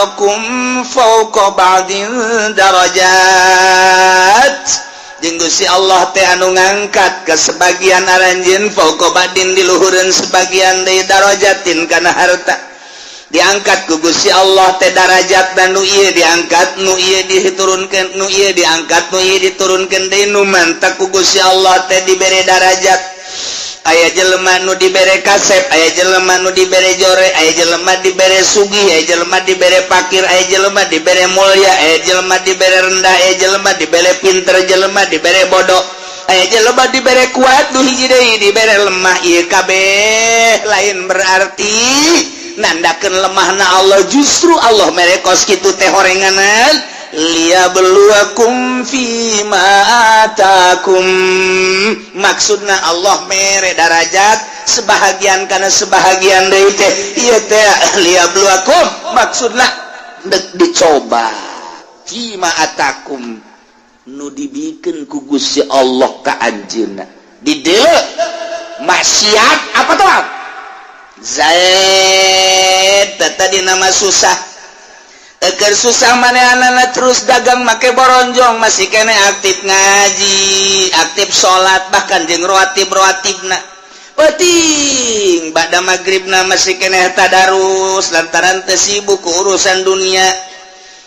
ba'dakum fawqa ba'din darajat. Jeung Gusti Allah teh anu ngangkat ke sebagian aranjeun, fawqa ba'din, di luhureun sebagian deui, darajatin, kana harta. Diangkat ku Gusti Allah teh darajat, dan nu ieu diangkat, nu ieu diturunkeun, nu ieu diangkat, nu ieu diturunkeun deui. Nu mantak ku Gusti Allah teh dibere darajat, aya jelema nu dibere kasep, aya jelema nu dibere jore, aya jelema dibere sugih, aya jelema dibere pakir, aya jelema dibere mulia, aya jelema dibere rendah, aya jelema dibere pinter, jelema dibere bodoh, aya jelema dibere kuat, nu hiji deui dibere lemah. Ieu kabeh lain berarti nandakeun lemahna Allah, justru Allah mere kos kitu teh horenganan liyabluwakum fima atakum. Maksudna Allah mere darajat sebahagian karena sebahagian deui teh ieu teh liyabluwakum, maksudna dek dicoba, fima atakum, nu dibikeun ku Gusti Allah ka anjeunna. Di dieu maksiat apa tuh Zaid tadi nama susah. Eger susah manehna terus dagang make boronjong, masih kene aktif ngaji, aktif salat, bahkan jeung rawatib rawatibna. Penting ba'da maghribna masih kene tadarus lantaran teu sibuk ku urusan dunia.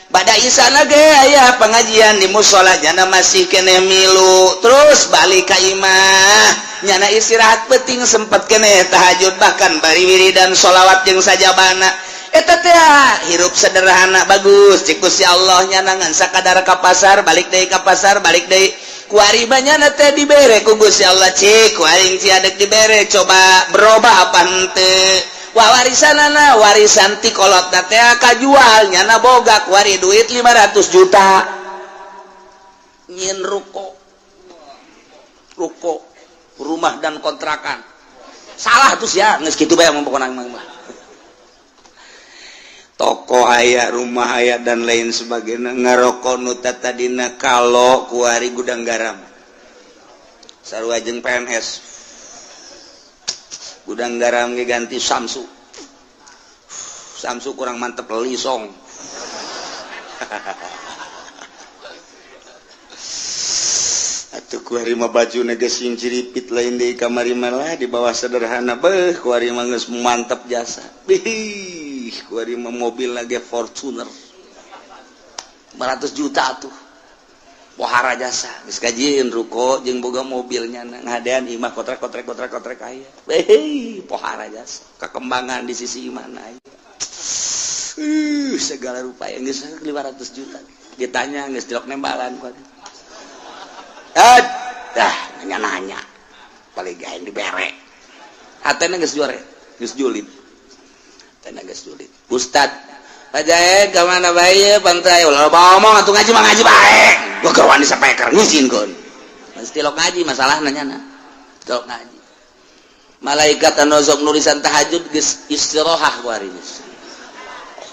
Ba'da isana ge aya pengajian di musola, nyana masih kene milu. Terus balik ka imah, nyana istirahat, penting sempet kene tahajud, bahkan bari wiridan sholawat jeung sajabana. Eta teh hirup sederhana bagus cik Gusti Allah. Nyana ngan sakadar ka pasar, balik deui, ka pasar, balik deui. Kuari nyana teh dibere ku Gusti Allah, cik ku aing sia dek dibere, coba berubah apa henteu. Wah, warisanana, warisan ti kolot teh kajual, nyana boga kuari duit 500 juta, nyin ruko, ruko rumah dan kontrakan. Salah tuh ya, geus kitu bae pokona mah. Toko aya, rumah aya, dan lain sebagainya. Ngarokok nu tadina kalau, kuari Gudang Garam, sarua jeung PNS. Gudang Garam ge ganti Samsu, Samsu kurang mantep, Lisong. Atuh kuari mah baju geus ciripit lain di kamari malah di bawah sederhana. Beuh, kuari mah geus mantep jasa. Bih, kuari mah mobil lagi Fortuner 500 juta tuh, pohara jasa. Geus kajieun ruko jeung boga mobilnya, ngadean imah kotrek kotrek kotrek kotrek aya. Beuh, pohara jasa, kekembangan di sisi mana aya. Segala rupa yang geus 500 juta. Ditanya geus dilok nembalan kuari. Ah, dah nanya-nanya. Paling gaeng dibere. Hatena geus juare, geus julid. Hatena geus julid. Ustad, Pak Jae, ka mana bae pantai? Ulah ngomong atuh, ngaji mah ngaji bae. Gua keur wani sapeker ngizinkeun. Mesti lok ngaji masalah nanya na. Lok ngaji. Malaikat anu sok nulisan tahajud geus istirahat kuari geus.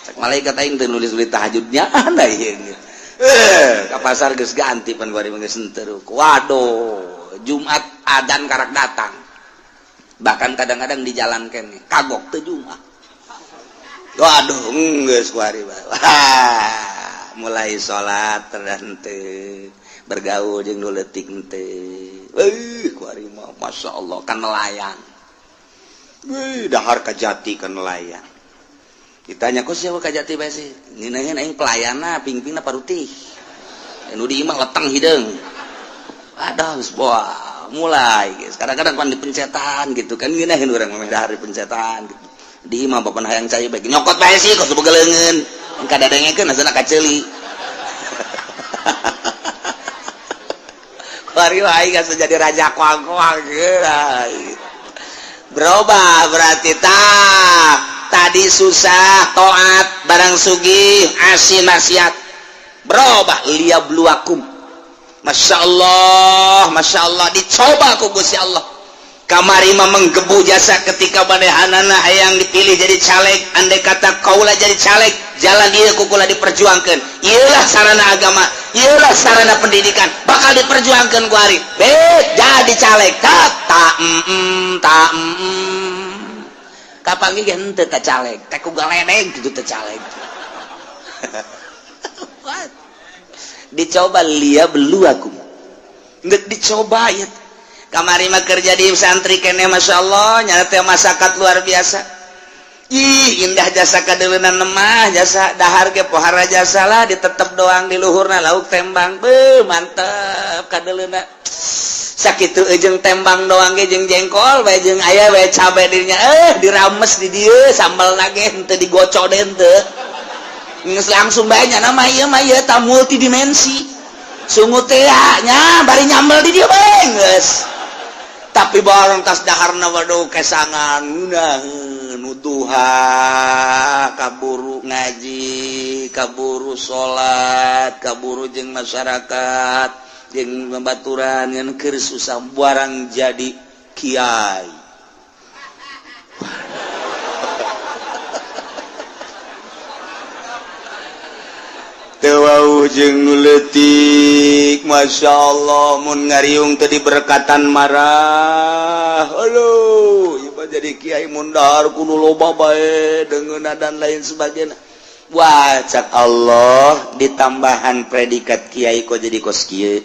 Cek malaikat, aing teu nulis-nulis tahajudnya anda ieu. Eh, ka pasar geus ganti pan kuari geus henteu. Waduh, Jumat adan karak datang. Bahkan kadang-kadang di jalan kene kagok teu Jumat. Waduh, geus kuari. Wah, mulai salat terhenteu, bergaul jeung nu leutik henteu. Euy, kuari mah Masya Allah kan nelayan. Wih, dahar kajati kan nelayan. Ditanya, kok siapa kajati bae sih? Ngeunaheun aing pelayanna, pingpingna parutih. Nu di imah leteng hideung. Aduh, geus wah, mulai guys. Kadang-kadang pan dipencetan gitu kan, ngeunaheun urang mah dahar dipencetan gitu. Di imah bapak hayang cai bae nyokot bae sih kos boga leungeun. Kadadengekeun asana kaceuli. Kuari aing geus jadi raja koang-koang gitu. Berubah berarti tah, tadi susah toat, barang sugih asin maksiat. Berubah liyabluwakum. Masya Allah, Masya Allah, dicoba ku Gusti Allah. Kamari mah menggebu jasa ketika manehanana hayang dipilih jadi caleg. Andai kata kaula jadi caleg, jalan ieu ku kula diperjuangkan, ieulah sarana agama, ieulah sarana pendidikan, bakal diperjuangkan ku ari be jadi caleg. Tak tak tak kapanggih ge henteu ka caleg teh ku galedeg gitu teh caleg. Dicoba liyabluwakum, nggak dicoba ya. Kamari mah kerja di santri kene, Masya Allah, nyata teh masyarakat luar biasa. Ih, indah jasa kadeuleunan lemah jasa, dahar ge pohara jasa lah, ditetep doang di luhurna lauk tembang. Beuh, mantep kadeuleuna. Sakitu jeung tembang doang ge, jeung jengkol bae, jeung aya bae cabe dirinya, dirames di dieu sambal lagi henteu digocok deh, henteu geus langsung bae nya. Nama ieu mah ieu ta multidimensi sungut teh nya, bari nyambel di dieu bae geus. Tapi barang tas daharna, waduh, kesangan ngeunaheun nuduha, kaburu ngaji, kaburu salat, kaburu jeung masyarakat, jeung babaturan, ngan keur susah barang jadi kiai. Teu jeung nu leutik, Masya Allah, mun ngariung tadi berkatan marah. Aduh, ieu mah jadi kiai mundar kudu loba bae deungeunna dan lain sebagainya. Wah, cak Allah, ditambahan predikat kiai kok jadi kos kieu,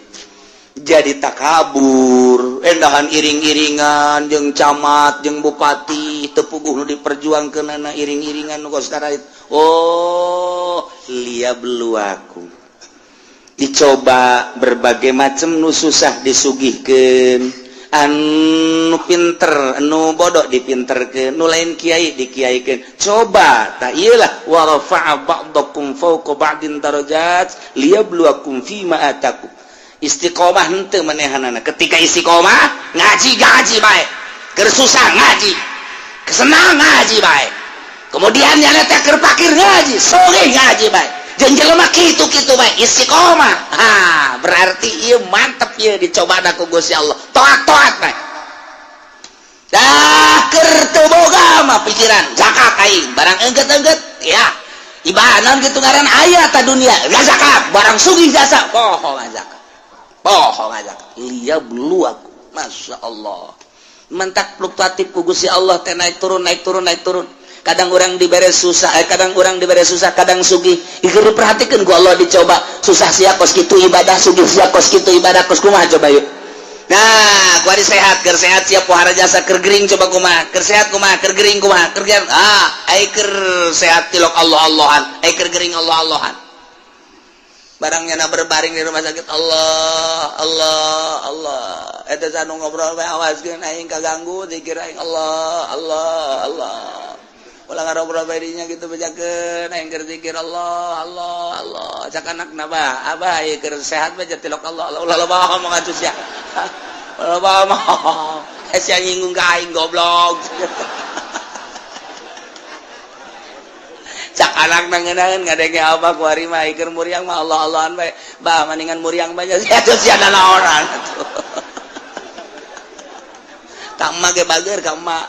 jadi takabur, endahan iring-iringan jeung camat jeung bupati, teu puguh nu diperjuangkeunana iring-iringan nu kos. Oh, liyabluwakum, dicoba berbagai macam, nu susah disugihkeun, anu pinter, anu bodoh dipinterkeun, nu lain kiai dikiaikeun. Coba tak iyalah, wa rafa'a ba'dakum fawqa ba'din darajat liyabluwakum fima atakum. Istiqomah henteu manehanana? Ketika istiqomah ngaji, ngaji bae, keur susah ngaji, kesenang ngaji bae, kemudian nyana teh keur pakir ngaji, sore ngaji bae, jeung jelema kitu-kitu bae istiqomah. Ha, berarti ieu mantep, ieu dicoba ku Gusti Allah, toat-toat bae. Dah keur teu boga mah pikiran zakat aing, barang engget-engget ya ibanan gitu, ngaran aya ta dunia gak zakat, barang sugih jasa poho zakat, poho zakat. Liyabluwakum, Masya Allah, mentak fluktuatif ku Gusti Allah teh, naik turun, naik turun, naik turun. Kadang orang dibere susah, kadang orang dibere susah, kadang sugih. Ieu diperhatikan ku Allah, dicoba susah sia kos kitu ibadah, sugih sia kos kitu ibadah, kos kumaha coba yuk. Nah, kuari sehat, keur sehat sia pohara jasa, keur gering coba kumaha, keur sehat kumaha, keur gering kumaha, keur ah, ai keur sehat tilok Allah Allahan, ai keur gering Allah Allahan. Barangnya na berbaring di rumah sakit, Allah Allah Allah. Eta sanu ngobrol bae, awaskeun aing kaganggu zikir aing, Allah Allah Allah. Ulah ngarobrol bae dinya gitu, bejakeun aing keur zikir Allah Allah Allah. Cak anakna, "Bah, abah ieu keur sehat bae tilok Allah Allah." Ulah loba ngomong atuh sia, ulah loba ngomong, sia nyinggung ka aing, goblok. Cak anak nangenaeun ngadenge abah kuari mah keur muriang mah Allah Allahan bae. "Bah, mendingan muriang bae sia atuh, sia nanaonan atuh." Ka emak ge bager ka emak,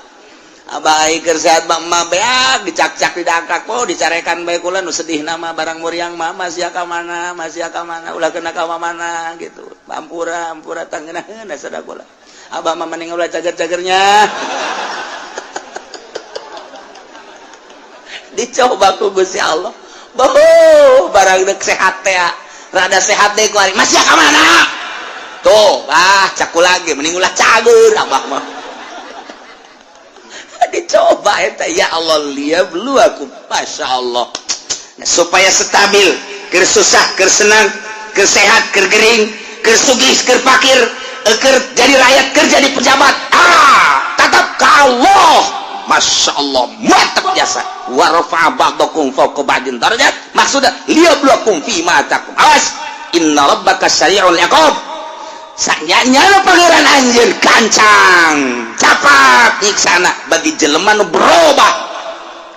abah keur sehat mah emak beak dicak-cak, didangkak, oh, dicarekan bae. Kula nu sedih nama barang muriang mah, masih ka mana, masih ka mana, ulah kena ka mana gitu. Ampura, ampura, tangeunaheun sada kula. Abah mah mending ulah cager-cagernya. Dicoba ku Gusti Allah. Boh, barang dek sehat teh, rada sehat deh kuari, masih ka mana tuh? Ah, caku lagi, mending ulah cager abah mah. Dicoba eta, ya Allah, liyabluwakum, Masya Allah. Nah, supaya stabil, keur susah, keur senang, keur sehat, keur gering, keur sugih, keur pakir, keur jadi rakyat, keur jadi pejabat, ah, tetap ke Allah. Masya Allah, mantap jasa. Wa rafa'a ba'dakum fawqa ba'din darajat, maksudnya liyabluwakum fi ma atakum. Awas, inna rabbaka sari'ul iqab. Sanyanya Pangeran anjeun gancang capat nyiksana bagi jelema nu berubah,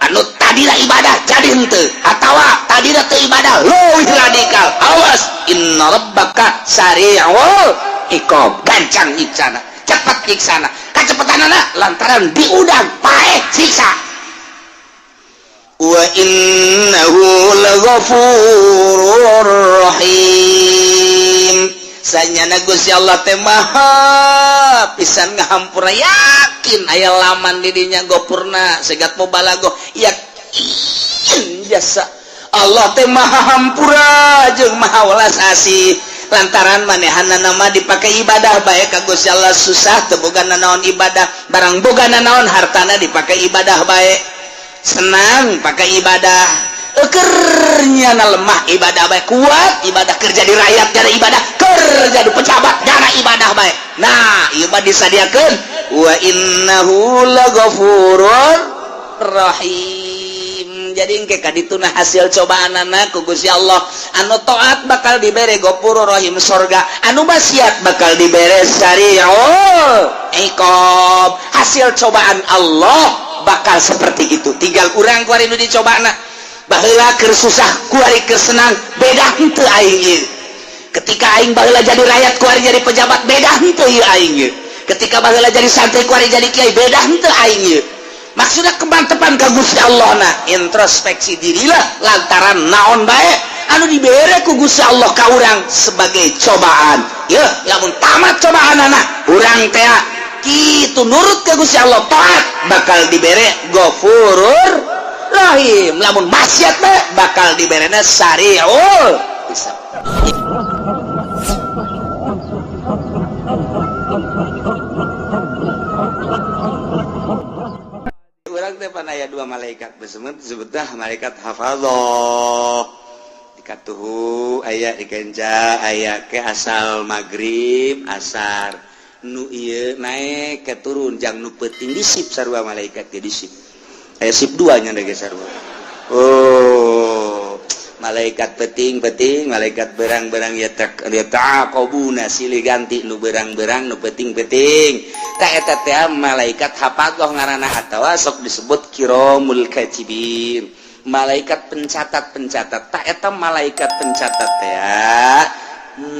anu tadina ibadah jadi henteu, atawa tadina teu ibadah leuwih radikal. Awas, inna rabbaka sari'ul iqab, gancang nyiksana, cepat nyiksana. Kacepetanana lantaran diudang paeh siksa. Wa innahu laghafurur rahim. Sanyana Gusti Allah teh maha pisan ngahampura. Yakin aya laman di dinya gopurna segat mubalago, yakin jasa. Allah teh maha hampura jeung maha welas asih, lantaran manehana nama dipakai ibadah bae ka Gusti Allah. Susah teu boga nanaon, ibadah. Barang boga nanaon, hartana dipakai ibadah bae. Senang, pakai ibadah. Ekernya na lemah, ibadah bae. Kuat, ibadah. Kerja di rakyat jana ibadah, kerja di pejabat jana ibadah bae. Nah, ieu mah disadiakeun wa innahu laghafurur rahim. Jadi engke kadituna hasil cobaan anak ku Gusti Allah. Anu taat bakal dibere Ghafurur Rahim, sorga. Anu maksiat bakal dibere sari'ul iqab. Hasil cobaan Allah bakal seperti itu. Tinggal urang kuari nu dicobana. Baheula keur susah, kuari keur senang, beda henteu aing ieu? Ketika aing baheula jadi rakyat, kuari jadi pejabat, beda henteu ieu aing ieu? Ketika baheula jadi santri, kuari jadi kiai, beda henteu aing ieu? Maksudnya kemantepan ke Gusti Allah. Nah, introspeksi dirilah, lantaran naon bae anu dibere ku Gusti Allah ka urang sebagai cobaan ya. Lamun tamat cobaan anak urang teh kitu, nurut ke Gusti Allah, taat, bakal dibere Ghafurur Rahim. Lamun maksiat bae, bakal diberena sariul hisab. Urang teh pan aya dua malaikat besemet, disebutlah malaikat hafadzah. Dikatuhu aya di kenca, aya ke asal maghrib asar, nu ieu naik ke turun jang nu peuting di sip. Sarua malaikat ge di sip, aya sip dua nya ge sarua. Oh, malaikat peting-peting, malaikat berang-berang ya, tak ya taqabuna, silih ganti nu berang-berang, nu peting-peting. Tak eta teh malaikat hafadzah ngaranna atawa sok disebut kiramul katibin, malaikat pencatat-pencatat. Tak eta malaikat pencatat teh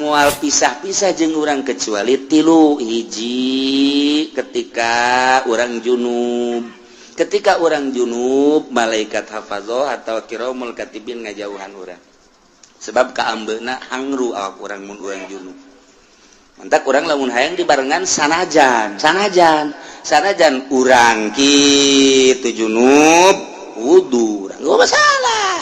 mual pisah-pisah jeung urang kecuali tilu hiji: ketika urang junub. Ketika urang junub, malaikat hafadzah atau kiramul katibin ngajauhan urang, sebab kaambeuna hangru awak urang mun urang junub. Mantak urang lamun hayang dibarengan, sanajan sanajan sanajan urang kitu junub, wudu urang nggak masalah.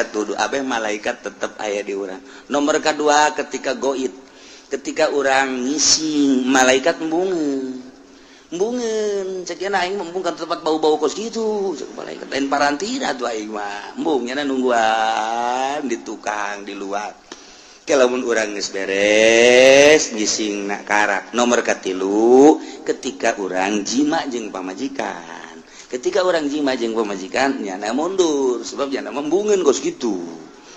Tuduh abeh malaikat tetep aya di urang. Nomor kedua, ketika goib, ketika urang ngising, malaikat embungeun embungeun. Cek aing embung kan tempat bau-bau kos gitu. Cek malaikat, lain parantina tuh aing mah embung, nyana nungguan di tukang di luar. Lamun urang geus beres ngising nak karak. Nomor katilu, ketika urang jima jeung pamajikan. Ketika urang jima jeung pamajikan, nyana mundur, sebab nyana embungeun kos gitu.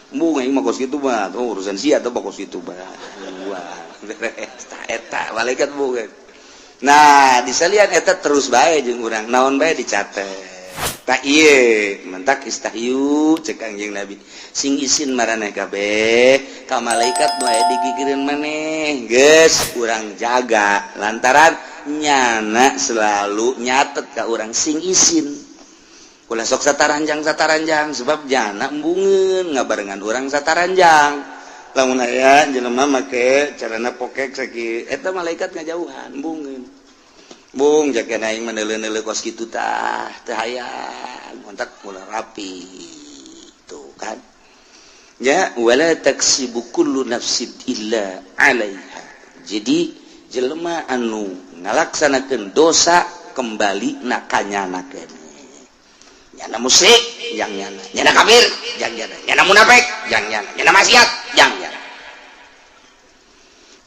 Embung aing mah kos gitu mah. Oh, urusan sia atau kos gitu mah. Wah, beres. Eta malaikat embungeun. Nah, disalian eta terus bae jeung urang, naon bae dicatet. Tak ieu mentak istahyu, cek Kangjeng Nabi, sing isin maraneh kabeh ka malaikat nu aya digigireun maneh. Geus urang jaga, lantaran nyana selalu nyatet ka urang. Sing isin, ulah sok sataranjang sataranjang, sebab jana embungeun ngabarengan urang sataranjang. Lamun aya jelema make celana pokek saki eta, malaikat ngajauhan, embungeun. Bung jaga aing mah neuleuh-neuleuh kos kitu tah teu hayang, kontak ulah rapi tuh kan ya. Wala taksibu kullu nafsin illa 'alaiha. Jadi jelema anu ngalaksanakeun dosa, kembali na kanyana keneh. Nyana musyrik jang nyana, nyana kafir jang nyana, nyana munafik jang nyana, nyana maksiat jang nyana.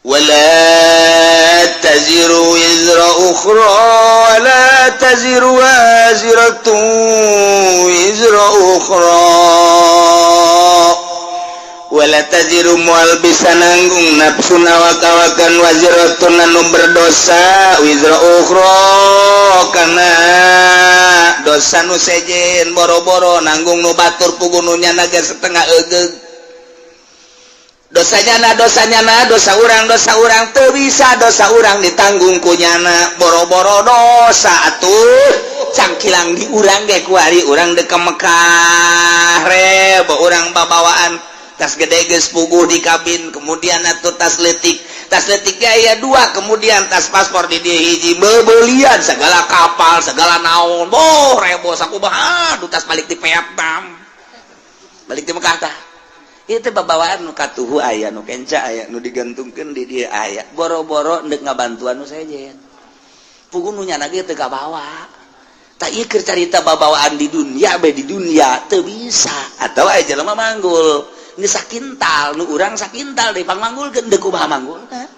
ولا تزر وزر أخرى ولا تزر وازرة وزر أخرى. ولا تزر moal bisa nanggung nafsun awak-awakan, waziratun anu berdosa, wizra ukhra kana dosa nu sejen. Boro-boro nanggung nu batur, puguh nu nyana ge setengah egeug dosanya. Na dosanya, na dosa urang, dosa urang teu bisa dosa urang ditanggung ku nyana. Boro-boro dosa atuh cangkilang di urang ge. Kuari urang dek ke Mekah, rebo urang babawaan tas gede geus puguh di kabin, kemudian atuh tas letik, tas letik aya dua, kemudian tas paspor di dieu hiji, bebelian segala kapal segala naon. Boh, rebo sakumaha. Aduh, tas balik di peat bam. Balik di Mekah tah. Ieu teh babawaan nu katuhu aya, nu kenca aya, nu digantungkeun di dieu aya. Boro-boro ndek ngabantuan nu sejen. Puguh nu nyana ge teu kabawa. Tak ieu keur carita babawaan di dunia bae, di dunia teu bisa. Atau aya jelema manggul. Geus sakintal, nu urang sakintal deui pangmanggulkeun deuk kumaha manggulna.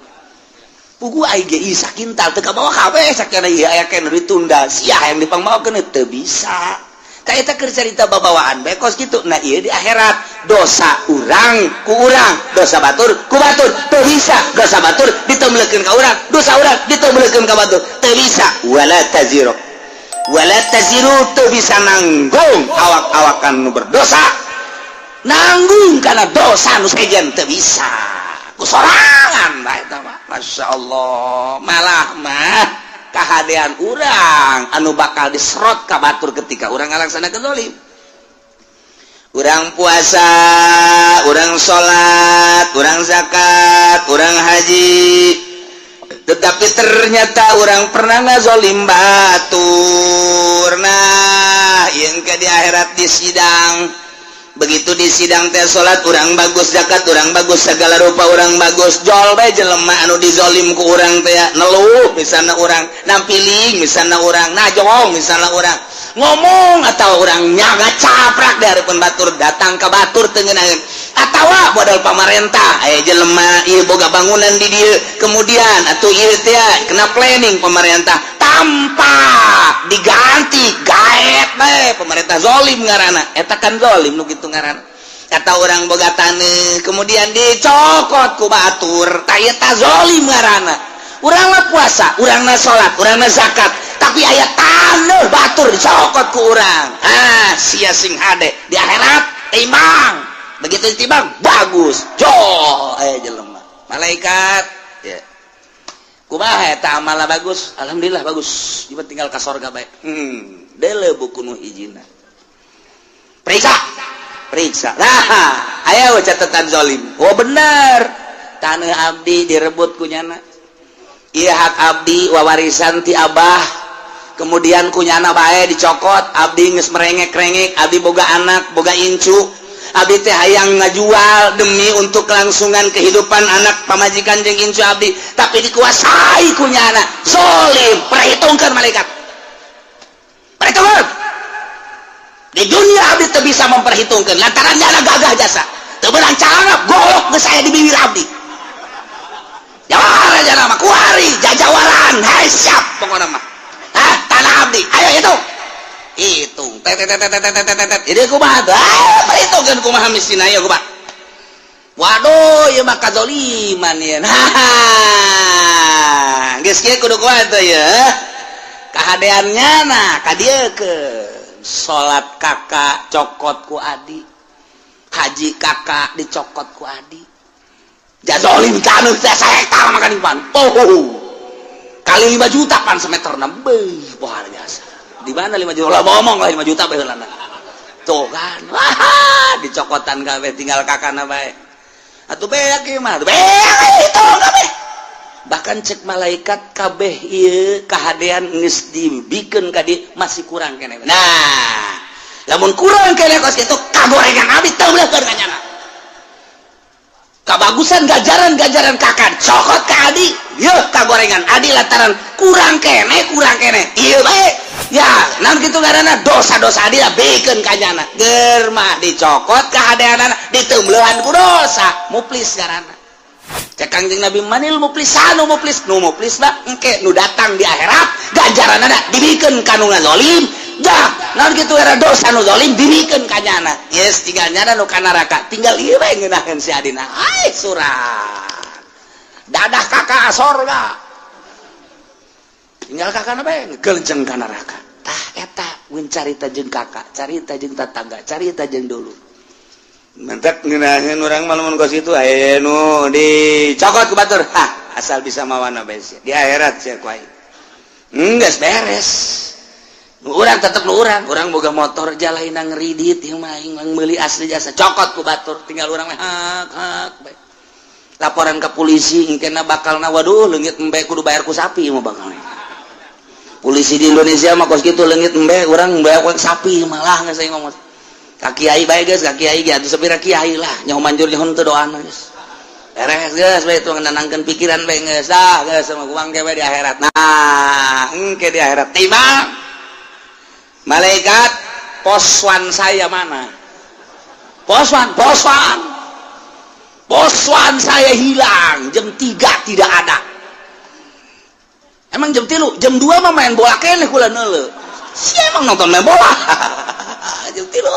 Puguh aing ge ieu sakintal teu kabawa kabeh sakana ieu aya keneh ditunda. Sia yang dipangmaokeun teu bisa. Tah eta keur carita babawaan bae kos kitu. Nah, ieu di akhirat dosa urang ku urang, dosa batur ku batur, teu bisa dosa batur ditemblekeun ka urang, dosa urang ditemblekeun ka batur, teu bisa. Wala taziru wala taziru, teu bisa nanggung awak-awakan nu berdosa, nanggung karena dosa nu sejen teu bisa ku sorangan bae eta mah. Masya Allah, malah mah kahadean urang anu bakal diserot ka batur ketika urang ngalaksanakeun zalim. Urang puasa, urang salat, urang zakat, urang haji, tetapi ternyata urang pernah ngazolim batur. Nah, yang ke di akhirat di sidang, begitu di sidang teh salat urang bagus, zakat urang bagus, segala rupa urang bagus, jol bae jelema anu dizolim ku urang teh neluh misalnya, urang nampiling misalnya, urang najong misalnya, urang ngomong atau urang nyaga caprak dari pun batur, datang ke batur teu ngeunaheun atawa modal pamarentah aya jelema ieu boga bangunan di dieu, kemudian atuh ieu teh kena planning pemerintah tanpa diganti gaet bae pemerintah, zolim ngaranna eta kan, zolim nu kitu ngaranna. Kata urang boga taneuh kemudian dicokot ku batur, tah eta zolim ngaranna. Urang mah puasa, urang mah salat, urang mah zakat, tapi aya taneuh batur dicokot ku urang. Ah, sia sing hade di akhirat timbang, begitu ditimbang bagus, jol aya jelema malaikat ya, kumaha eta amalna? Bagus, alhamdulillah bagus, ieu tinggal ka sorga bae. Deuleu buku nu hijina, periksa, periksa. Nah, aya catatan zolim. Oh, bener, tanah abdi direbut ku nyana. Iya, hak abdi wawarisan ti abah, kemudian ku nyana bae dicokot. Abdi geus merengek-rengek, abdi boga anak, boga incu, abdi teh hayang ngajual demi untuk kelangsungan kehidupan anak, pamajikan jeung incu abdi, tapi dikuasai ku nyana. Zolim. Perhitungkan malaikat, perhitungkan. Di dunia abdi teu bisa memperhitungkan lantaran nyana gagah jasa, teu meunang calana golok geus aya di bibir abdi. Jawara jana mah kuari jajawaran. Hai, siap pokokna mah. Ah, tanah abdi ayo hitung, hitung, tet tet tet tet tet tet tet. Ini kumaha tuh? Ah, perhitungkeun kumaha mistina ieu, kumaha? Waduh, ieu mah kazoliman ieu. Nah, geus kieu kudu kumaha tuh ya kahadeannya? Nah, ka dieu ke salat kakak cokot ku adi, haji kakak dicokot ku adi, jazolim taneuh teh sahektar makan pan. Oh, kali 5 juta pan semeter beuh, wah biasa. Di mana 5 juta lah, ngomong lah 5 juta bae heulana. Tuh kan, wah, dicokotan kabeh, tinggal kakana bae. Atuh beak ieu mah, beak itu kabeh. Bahkan cek malaikat, kabeh ieu kahadean geus dibikeun ka dieu, masih kurang keneh. Nah, lamun kurang keneh kos kitu, kagorengan abdi teu beulekeun ka nyana. Kabagusan gajaran-gajaran kakak cokot ke adi, yeuh kagorengan adi lantaran kurang keneh, kurang keneh ieu bae ya. Naon kitu ngaranna? Dosa-dosa adi lah bikeun ka nyana. Ger mah dicokot kahadeanana, diteumbeuhan ku dosa. Muflis ngaranna. Cek Kangjeng Nabi, manil muflisanu? Muflis, nu muflis mah engke nu datang di akhirat ganjaranana dibikeun ka nu ngazolim. Dah, naon kitu era dosa nu zalim dibikeun ka nyana. Yes, tinggal nyana nu ka neraka, tinggal ieu bae ngeunaheun si adina. Ai surat dadah kakak sorga, tinggal kakak bae ngegelenceng ka neraka. Tah, eta mun carita jeung kakak, carita jeung tetangga, carita jeung dulu. Mentek ngeunaheun urang mah lamun kos kitu aya nu dicokot ku batur. Hah, asal bisa mawana bae sia. Di akhirat sia ku aing. Geus beres. Nu urang tetep nu urang, urang boga motor jalaina ngeridit ieu mah aing meuli asli jasa, cokot ku batur, tinggal urang mah hak hak bae. Laporan ke polisi engkena bakalna, waduh, leungit embe kudu bayar ku sapi mah bakal. Polisi di Indonesia mah kos kitu, leungit embe urang bayar ku sapi malah geus aing ngomong. Ka kiai bae geus, ka kiai ge atuh sapira kiai lah, nyaho manjur nyaho teu doana geus. Beres geus bae itu, nenangkeun pikiran bae geus. Dah geus sama kuang ge di akhirat. Nah, engke di akhirat timbang malaikat, "Poswan saya mana? Poswan, poswan. Poswan saya hilang jam 3, tidak ada." "Emang jam 3?" "Jam 2 mah main bola keneh kula neuleu." Si emang nonton main bola jam 3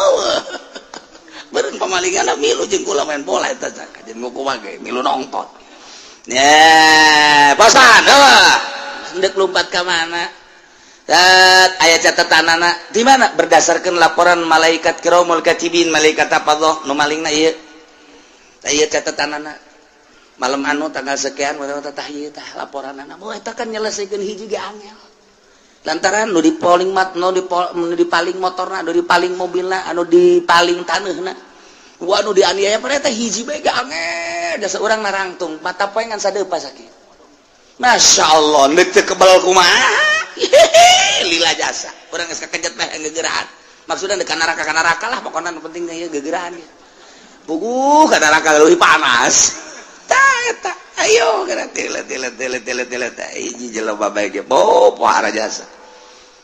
beureun pamalingan milu jeung kula main bola eta jeung kumaha ge milu nonton. Ya, poswan eueuh. Ndek lompat ka mana? Aya catatan anak di mana berdasarkan laporan malaikat kiromul katibin, malaikat apa nu malingna ieu. Ieu catatan anak malam anu tanggal sekian tah, ieu tah laporan anak. Oh, eta kan nyelesaikan hiji ge angel, lantaran nu dipaling mat, nu dipaling motorna, nu dipaling mobilna, anu dipaling taneuhna, wah, nu dianiaya pada eta hiji bae ge angel. Dasar urang narangtung mata poe ngan sadeupa sakit. Masya Allah, ndek teu kebal kumaha? Lila jasa urang geus kakejet mah gegeraan, maksudnya ka neraka, ka neraka lah pokoknya. Nu penting ieu gegeraan ge puguh ka neraka leuwih panas. Tah eta, ayo geura tile tile tile tile tile teh hiji jelema bae ge oh pohara jasa.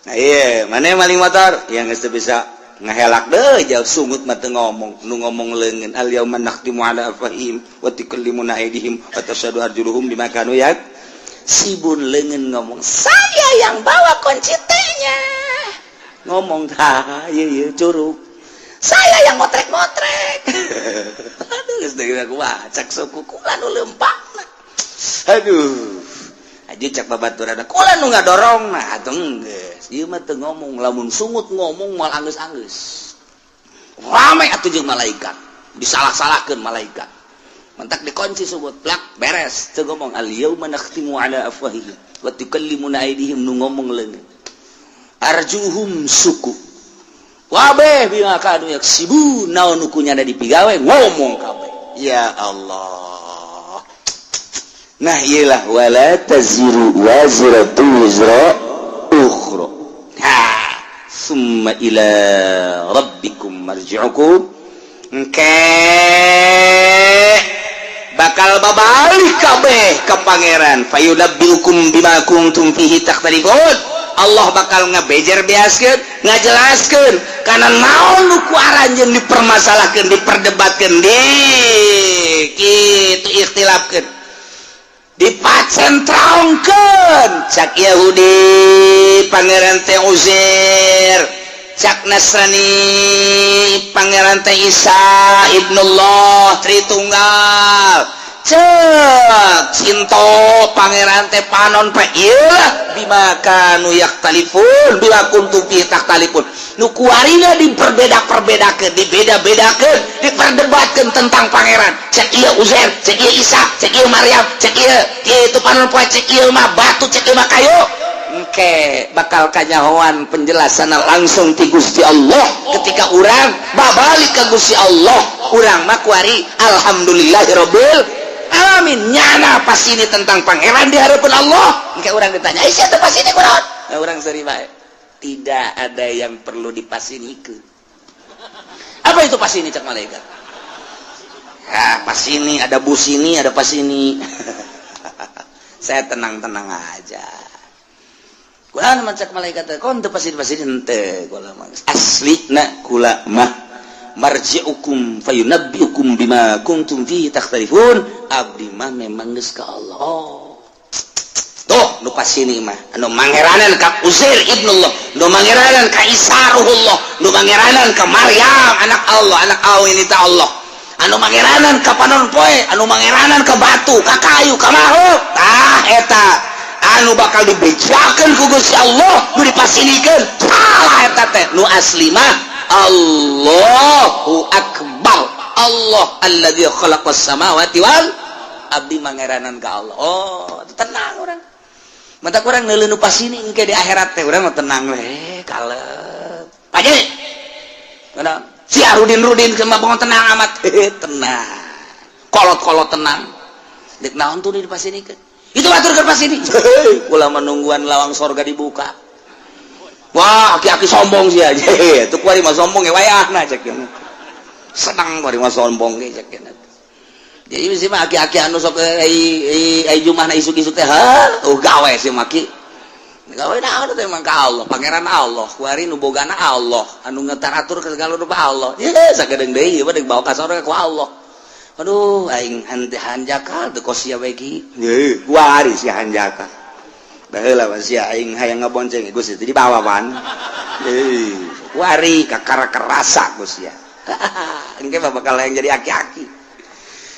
Nah, iya mana maling motor yang geus teu bisa ngahelak deh jauh sungut mah teu ngomong, nu ngomong leungeun. Al yauma nakhtimu ala afwahihim wa tukallimuna aydihim wa tashhadu arjuluhum bima kanu yaksibun. Leungeun ngomong, "Saya yang bawa kunci T-nya." Ngomong tah ieu ieu curug, "Saya yang motrek-motrek." Aduh, geus deui kumaha cak suku kula nu leumpangna. Aduh, aja cak babaturan kula nu ngadorong. Nah, atuh geus ieu mah teu ngomong, lamun sungut ngomong moal anggeus-anggeus. Rame atuh jeung malaikat, disalah-salahkeun malaikat. Mentak dikunci sungut plak beres, teu ngomong. Al yauma nakhtimu ala afwahihim wa tukallimuna aydihim, nu ngomong leungeun, arjuhum suku wabeh bima kanu yaksibun. Naon nu kunyana dipigawe ngomong kabeh. Ya Allah. Nah, iyalah wala taziru waziratu wizra ukhra. Ha, summa ila rabbikum marji'ukum. Engke bakal babalik kabeh ke Pangeran. Fayunabbiukum bima kuntum fihi takhtalifun. Allah bakal ngebejer beaskeun, ngajelaskeun kana naon nu ku aranjeun dipermasalahkeun, diperdebatkeun, di kitu ikhtilafkeun, dipacentrongkeun. Cak Yahudi Pangeran teh Uzair, cak Nasrani Pangeran teh Isa Ibnullah Tritunggal, cek Sinto Pangeran teh panon pe. Iyalah bima kanu yakhtalifun, bima kuntum fi takhtalifun, nu kuarina diperbeda-perbedakeun, dibeda-bedakeun, diperdebatkeun tentang Pangeran. Cek ieu Uzair, cek ieu Isa, cek ieu Maryam, cek ieu itu panon poe, cek ieu mah batu, cek ieu mah kayu. Engke bakal kanyahoan penjelasan langsung ti Gusti Allah ketika urang babalik ke Gusti Allah. Urang mah kuari alhamdulillahirabbil alamin, nyana pas ini tentang Pangeran di hadapan Allah. Engke urang ditanya, "Eh, siapa pas ini kunaon?" Nah, urang seri bae, tidak ada yang perlu dipasinikeun. "Apa itu pas ini?" cak malaikat. Ya, pas ini ada bus, ini ada pas ini. Saya tenang-tenang aja. Kula mah cak malaikat, kon teu pasini pasini henteu kula mah. Asli na kula mah marji'ukum fayunabbiukum bima kuntum fihi takhtalifun. Abdi mah memang geus ka Allah. Oh. Tuh nu pasini mah anu mangeranan ka Uzair ibnullah, nu mangeranan ka Isa ruhullah, nu mangeranan ka Maryam anak Allah, anak awin itu Allah, anu mangeranan ka panon poe, anu mangeranan ka batu, ka kayu, ka makhluk. Tah eta anu bakal dibejakeun ku Gusti Allah, nu dipasinikeun salah eta teh. Nu asli mah Allahu akbar, Allah alladzi khalaqas samawati wal abdi mangeranan ka Allah. Oh, tenang urang. Mata kurang neuleuh nu pasini engke di akhirat teh urang mah tenang we, kalep. Paje. Mana? Si Arudin Rudin sama bangun tenang amat. Tenang. Kolot-kolot tenang. Dek naon tuh di pasinikeun? Itu atur ke pasini. Kula menungguan lawang sorga dibuka. Wah, aki-aki sombong sih aja. Itu kuari mah sombong ya wayahna cek. Senang kuari mah sombong ge cek. Jadi sih mah aki-aki anu sok ai ai jumahna isuk-isuk teh, ha, oh gawe sih maki. Gawe naon teh emang ka Allah, pangeran Allah, kuari nu bogana Allah, anu ngetaratur ke segala rupa Allah. Ye, sagedeung deui ieu mah bawa ka sorga ku Allah. Aduh, aing hanjakal teu kos sia we ki. Ye, kuari si hanjakal. Baheula mah sia aing hayang ngabonceng Gusti dibawa pan. Eh, kuari kakara kerasa Gusti ya. Engke mah bakal yang jadi aki-aki.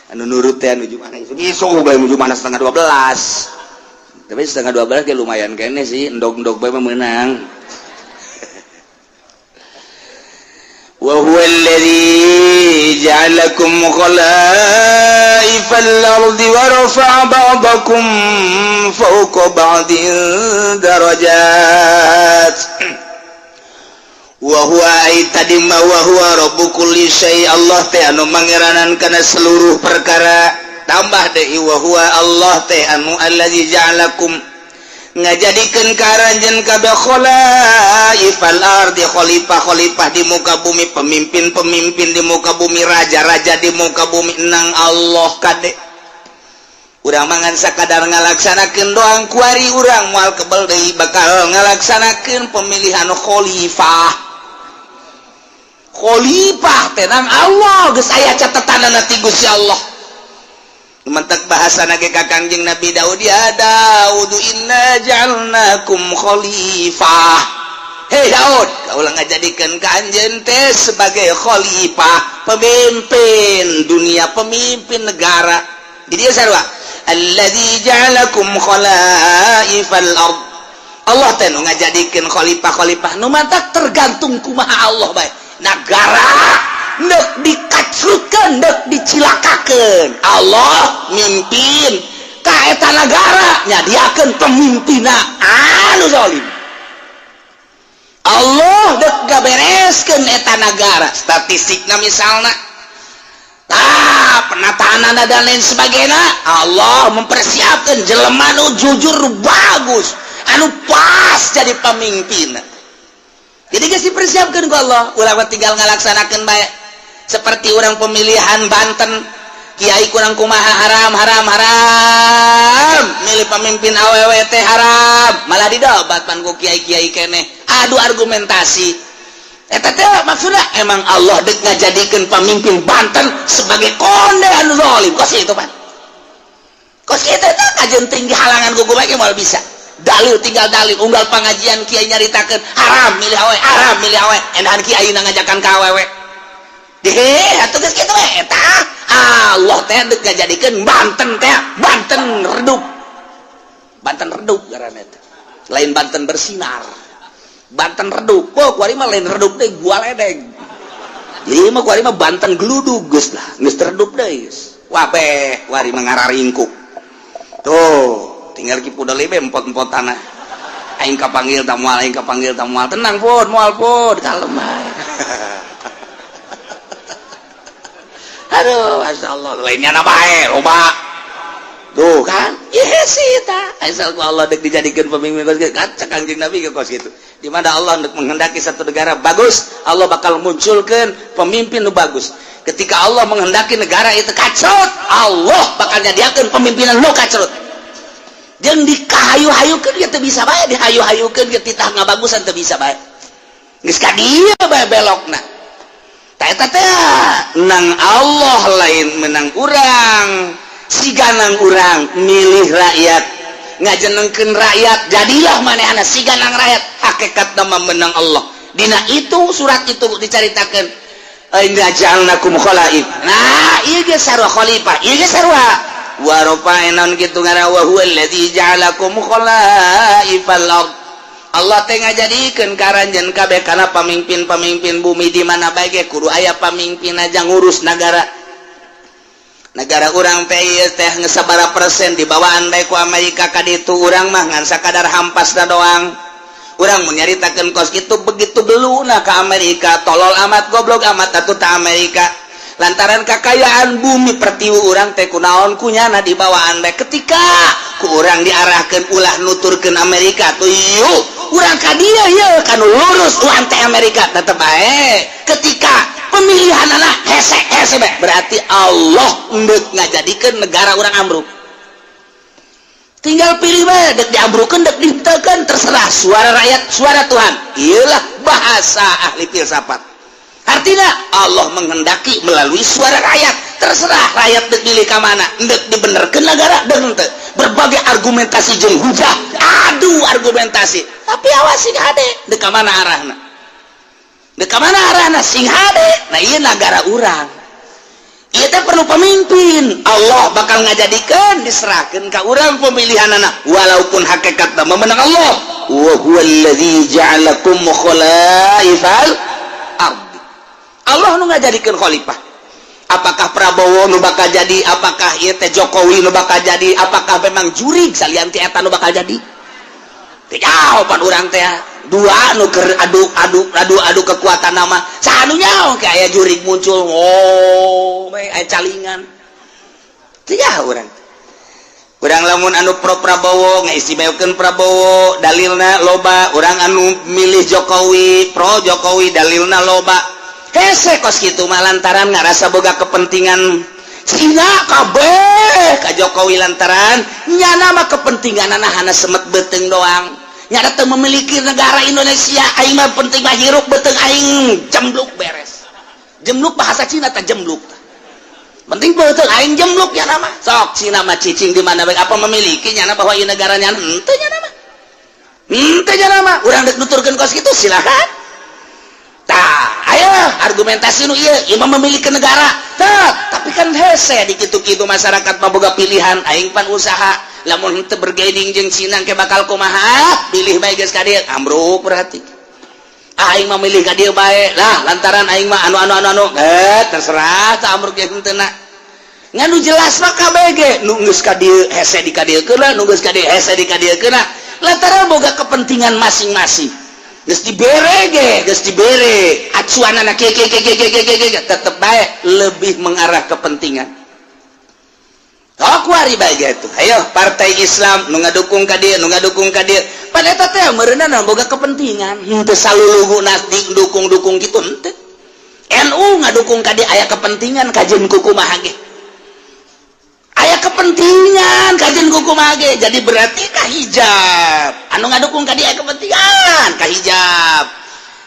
Anu nurut teh anu mana isuk isuk bae nuju mana setengah 12. Tapi setengah 12 ge lumayan kene sih, endog-endog bae mah meunang. Wa huwa alladhi ja'alakum khala'ifal ardi wa rafa'a ba'dakum fawqa ba'din darajat. Wa huwa ay tadi ma wa huwa rabbu kulli syai, Allah teh anu mangeranan kana seluruh perkara. Tambah deui wa huwa Allah teh anu allazi ja'alakum ngajadikeun ka aranjeun kabeh khalaifal ardi, khalifah-khalifah di muka bumi, pemimpin-pemimpin di muka bumi, raja-raja di muka bumi nang Allah kade. Urang mangan sakadar ngalaksanakeun doang kuari urang moal kebel deui bakal ngalaksanakeun pemilihan khalifah. Khalifah teh nang Allah geus aya catetanana ti Gusti Allah. Mentek bahasa nage ka Kangjeng Nabi Daud, ya Daud inna ja'alnakum khalifah. Hei Daud, kaulah ngajadikeun ka anjeun teh sebagai khalifah, pemimpin dunia, pemimpin negara. Jadi dia sarua alladzi ja'alakum khalaifal ard. Allah teh nu ngajadikeun khalifah-khalifah nu mantak tergantung kumaha Allah bae. Nagara nek dikacrutkeun, nek dicilakakeun, Allah mimpin ka eta nagara, nyadiakeun pemimpinna anu zalim. Allah dek gabereskeun eta nagara, statistikna misalna tah penataan dan lain sebagainya, Allah mempersiapkan jelema nu jujur, bagus, anu pas jadi pemimpin. Jadi geus dipersiapkan ku Allah, ulah tinggal ngalaksanakeun bae. Seperti orang pemilihan Banten, kiai kurang kumaha, haram haram haram milih pemimpin awewe teh haram, malah didobat pan ku kiai-kiai keneh adu argumentasi. Eta teh maksudnya emang Allah dek ngajadikeun pemimpin Banten sebagai konde anu zalim kos itu pan kos itu teh kajen tinggi halangan ku bae moal bisa dalil, tinggal dalil. Unggal pengajian kiai nyaritakeun haram milih awewe, haram milih awewe, endahan kiai ngajakan ka awewe deh atuh geus kitu we. Eta Allah teh dek ngajadikeun Banten teh Banten redup, Banten redup ngaranna teh lain Banten bersinar, Banten redup. Kok kuari mah lain redup deh, gua ledeng. Jadi mah kuari mah Banten geludug geus lah, geus redup deui geus wabeh kuari mah ngararingkuk. Tuh tinggal ki pudel be empot-empot tanah. Aing kapanggil ta moal, aing kapanggil ta moal. Tenang pun moal pun, kalem bae. Aduh, masya Allah, lainnya na bae loba tuh kan. Iya sih ta asal ku Allah dek dijadikan pemimpin kos gitu kan. Cek Kangjeng Nabi ke kos gitu, di mana Allah dek menghendaki satu negara bagus, Allah bakal munculkan pemimpin nu bagus. Ketika Allah menghendaki negara itu kacrut, Allah bakal nyadiakeun pemimpinan nu kacrut. Jeung dikahayu-hayukeun ge teu bisa bae, dihayu-hayukeun ge titah ngabagusan teu bisa bae, geus ka dieu bae belokna. Eta teh nang Allah, lain menang urang. Siganang urang milih rakyat, ngajenengkeun rakyat, jadilah manehna siganang rakyat. Hakikat nama menang Allah. Dina itu surat itu dicaritakeun inna ja'alnakum khalaif. Nah, ieu ge sarua khalifah, ieu ge sarua wa rafa'na kitu ngaran wa huwa allazi ja'alakum khalaifal ard. Allah teh ngajadikeun ka aranjeun kabeh kana pamimpin-pamimpin bumi. Di mana bae ge kudu aya pamimpin aja ngurus nagara. Negara urang teh ieu teh geus sabaraha persen dibawaan bae ku Amerika ka ditu. Urang mah ngan sakadar hampasna doang. Urang mun nyaritakeun kos kitu begitu beluna ka Amerika, tolol amat, goblok amat atuh ta Amerika, lantaran kakayaan bumi pertiwi urang teh kunaon kunyana dibawaan bae. Ketika ku urang diarahkeun ulah nuturkeun Amerika tuh yuk. Urang ka dieu ieu kanu lurus, anti Amerika, tetep bae ketika pemilihan anak hese hese bae, berarti Allah endek ngajadikeun negara urang ambruk. Tinggal pilih bae, dek diambrukeun, dek dihenteukeun, terserah. Suara rakyat suara Tuhan. Iyalah bahasa ahli filsafat, artinya Allah menghendaki melalui suara rakyat. Terserah rakyat dek pilih ka mana, dek dibenerkeun negara dek henteu. Berbagai argumentasi jeung hujah, adu argumentasi, tapi awas, sing hade dek ka mana arahna, dek ka mana arahna, sing hade. Nah, ieu negara urang. Ieu teh perlu pemimpin. Allah bakal ngajadikeun, diserahkeun ka urang pemilihan anak, walaupun hakikatna memenang Allah. Wa huwallazi ja'alakum khalaifal ardi. Allah nu ngajadikeun khalifah. Apakah Prabowo nu bakal jadi, apakah ieu teh Jokowi nu bakal jadi, apakah memang jurig salian ti eta nu bakal jadi, teu jawaban urang teh. Dua nu keur adu adu adu adu kekuatan nama, saha nu nyaho kayak jurig muncul, oh aya calingan, teu nyaho urang. Urang lamun anu pro Prabowo ngaistimewakeun Prabowo, dalilna loba. Urang anu milih Jokowi, pro Jokowi, dalilna loba. Hese kos kitu mah lantaran ngarasa boga kepentingan Cina kabeh ka Jokowi, lantaran nyana mah kepentingan hana semet beuteung doang, nyana teu memiliki negara Indonesia. Aing mah penting mah hirup beuteung aing jembluk, beres. Jembluk bahasa Cina teh jembluk, penting beuteung aing jembluk ya nama. Sok Cina mah cicing di mana bae, apa memiliki nyana bahwa ieu negaranya? Henteu nyana mah, henteu nyana mah. Urang dek nuturkeun kos kitu silakan. Tah, ayo argumentasi nu ieu, ieu mah memiliki negara. Tah, tapi kan hese di kitu-kitu, masyarakat mah boga pilihan. Aing pan usaha, lamun henteu bargaining jeung Cina ke bakal kumaha? Pilih bae geus ka dieu, ambruk berarti. Aing mah milih ka dieu bae lah, lantaran aing mah anu anu anu anu, eh terserah tah ambruk ge henteu na. Ngan nu jelas mah KBG nu geus ka dieu hese di ka dieu keuna, nu geus ka dieu hese di ka dieu keuna, lantaran boga kepentingan masing-masing. Geus dibere ge, geus dibere acuanana kieu kieu kieu kieu kieu kieu, tetep bae lebih mengarah kepentingan. Oh, kuari bae gitu. Ayo partai Islam nu ngadukung ka dieu, nu ngadukung ka dieu, pada eta teh meureunna boga kepentingan, henteu salulugu dukung-dukung gitu, henteu. NU ngadukung ka dieu aya kepentingan, kajeun kumaha ge aya kepentingan, kajeun kumaha ge. Jadi berarti ka hijab anu ngadukung ka dieu aya kepentingan ka hijab.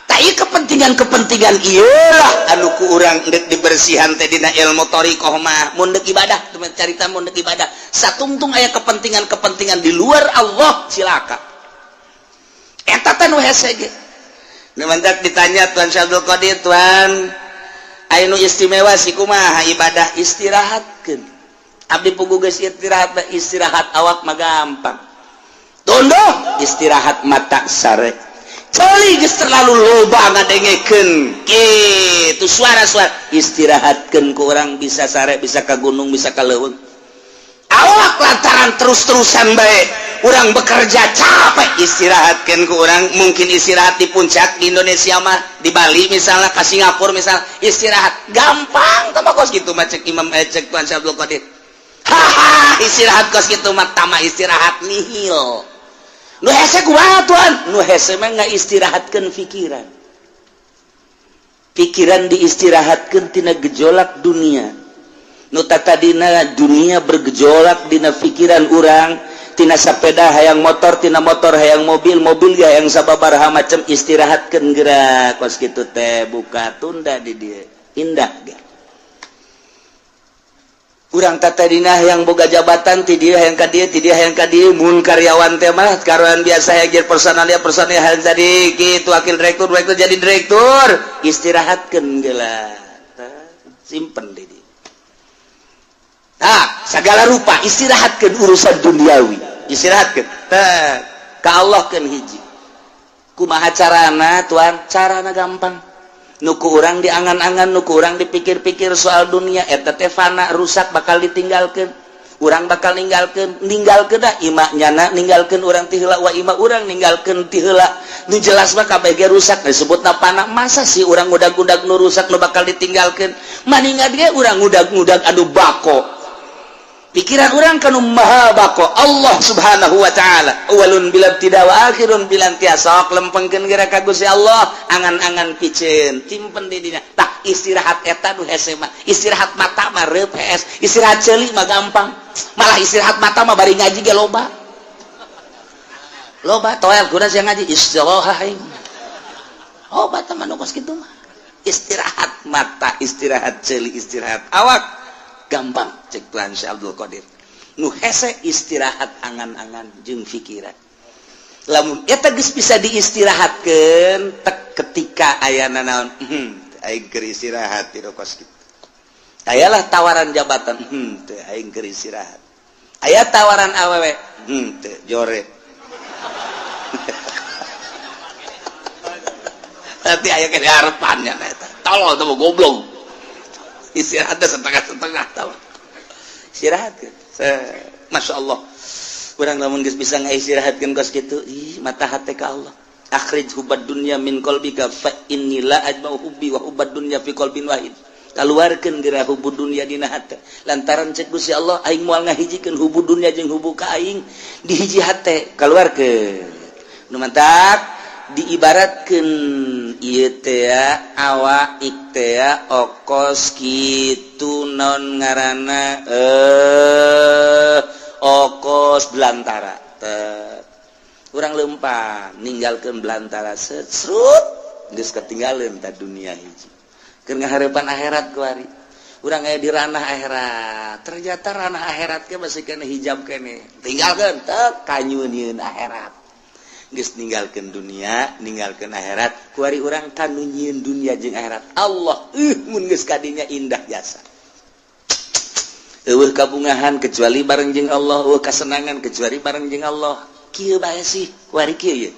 Tak, kepentingan-kepentingan iyalah anu ku urang dek dibersihan teh dina ilmu thoriqoh mah. Mun dek ibadah, carita mun dek ibadah satungtung aya kepentingan-kepentingan di luar Allah, cilaka. Eta teh nu hese ge. Nu mantak ditanya Tuan Syabdul Qadir, "Tuan, aya nu istimewa sih, kumaha ibadah?" "Istirahatkeun abdi pugu geus istirahat." Istirahat awak mah gampang, tunduh, istirahat mata sare. Celi geus terlalu loba ngadengekeun kitu suara-suara, istirahatkeun ku urang bisa sare, bisa ka gunung, bisa ka leuweung awak. Lantaran terus-terusan bae urang bekerja capek, istirahatkan ku urang mungkin istirahat di puncak di Indonesia mah, di Bali misalnya, ke Singapura misalnya, istirahat gampang. Tambah kos gitu mah cek Imam, eh, cek Tuan Syabdul Qadir, haha, istirahat kos gitu mah tama istirahat nihil. Nu hese kumaha, Tuan? Nu hese mah nggak istirahatkan pikiran, pikiran diistirahatkan tina gejolak dunia. Nu tadina dunia bergejolak dina pikiran urang, tina sepeda hayang motor, tina motor hayang mobil, mobil hayang sababaraha macam, istirahatkan gerak kos kitu teh, buka tunda di dia indah ge. Urang tadina yang boga jabatan, ti dia hayang ka dieu, ti dia hayang ka dieu. Mun karyawan teh mah karyawan biasa hayang jadi personalia, personalia hayang jadi kitu, wakil direktur, direktur jadi direktur, istirahatkeun geula, simpen di dia. Nah, segala rupa istirahatkan urusan duniawi, istirahatkan ka Allah kan hiji. Kumaha carana, Tuan? Carana gampang. Nu ku urang diangan-angan, nu ku urang dipikir-pikir soal dunia eta teh fana, rusak, bakal ditinggalkan. Urang bakal ninggalkeun, ninggalkeun dah ima nyana ninggalkeun urang ti heula, wa ima urang ninggalkeun ti heula. Nu jelas mah kabeh rusak disebutna fana. Masa sih urang ngudag-ngudag nu rusak, nu bakal ditinggalkeun? Maningat ge urang ngudag-ngudag anu bako. Pikiran urang kanu maha bako Allah Subhanahu wa taala. Awalun bila tidak wa akhirun bila intiha. Sok lempengkeun geura ka Gusti Allah, angan-angan piceun timpen di dinya. Tah istirahat eta nu hese mah. Istirahat mata mah reup hees, istirahat ceuli mah gampang. Malah istirahat mata mah bari ngaji ge loba. Loba toel kuda sia ngaji istirahat aing. Obat mah nu kos kitu mah. Istirahat mata, istirahat ceuli, istirahat awak gampang cek Tuhan Syekh Abdul Qadir. Nu hese istirahat angan-angan jeung pikiran. Lamun eta geus bisa diistirahatkeun tek ketika ayana naon, aing keur istirahat di kos kitu. Ayalah tawaran jabatan, teu aing keur istirahat. Aya tawaran awewe, teu jore. Nanti aya ke harapannya eta. Tolol teh goblok. Istirahat setengah-setengah tahu. Istirahat kan. Masya Allah. Urang lamun geus bisa ngaistirahatkeun kos kitu, ih mata hate ka Allah. Akhrij hubbad dunya min qalbika fa inni la ajma'u hubbi wa hubbad dunya fi qalbin wahid. Kaluarkeun geura hubbud dunya dina hate. Lantaran cek Gusti Allah aing moal ngahijikeun hubbud dunya jeung hubbu ka aing di hiji hate, kaluarkeun. Nu mantak diibaratkeun ieu teh awak teh okos kitu non ngaranna okos belantara teh. Urang lempang ninggalkeun belantara serut geus ketinggalan ta dunia hiji. Keur ngahareupan akhirat kuari. Urang aya di ranah akhirat. Ternyata ranah akhirat ke masih kena hijab kene. Tinggalkeun teh kanyunieun akhirat. Geus ninggalkeun dunia, ninggalkeun akhirat, kuari urang kanu nyieun dunia jeung akhirat. Allah mun geus kadinya indah jasa. Eueuh kabungahan kecuali bareng jeung Allah, eueuh kasenangan kecuali bareng jeung Allah. Kieu bae sih, kuari kieu ye.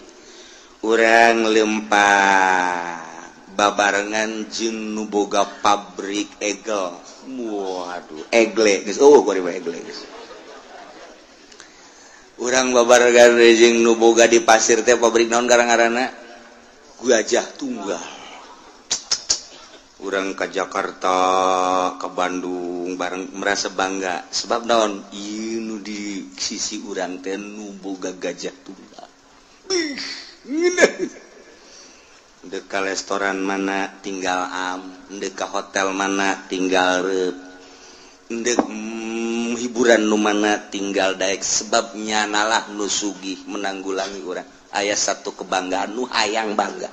Urang lempang babarengan jeung nu boga pabrik egel. Waduh, egle geus eueuh kuari mah egle geus. Urang babarengan jeung nu boga di pasir teh pabrik naon ngaranna? Gajah Tunggal. Urang ka Jakarta, ka Bandung bareng merasa bangga sebab naon? Ieu nu di sisi urang teh nu boga Gajah Tunggal. Bih, ngeunah. Ndek ka restoran mana tinggal am, ndek ka hotel mana tinggal reup. Ndek hiburan nu mana tinggal daek sebabnya nalah nu sugih menanggulangi urang. Aya satu kebanggaan nu hayang bangga.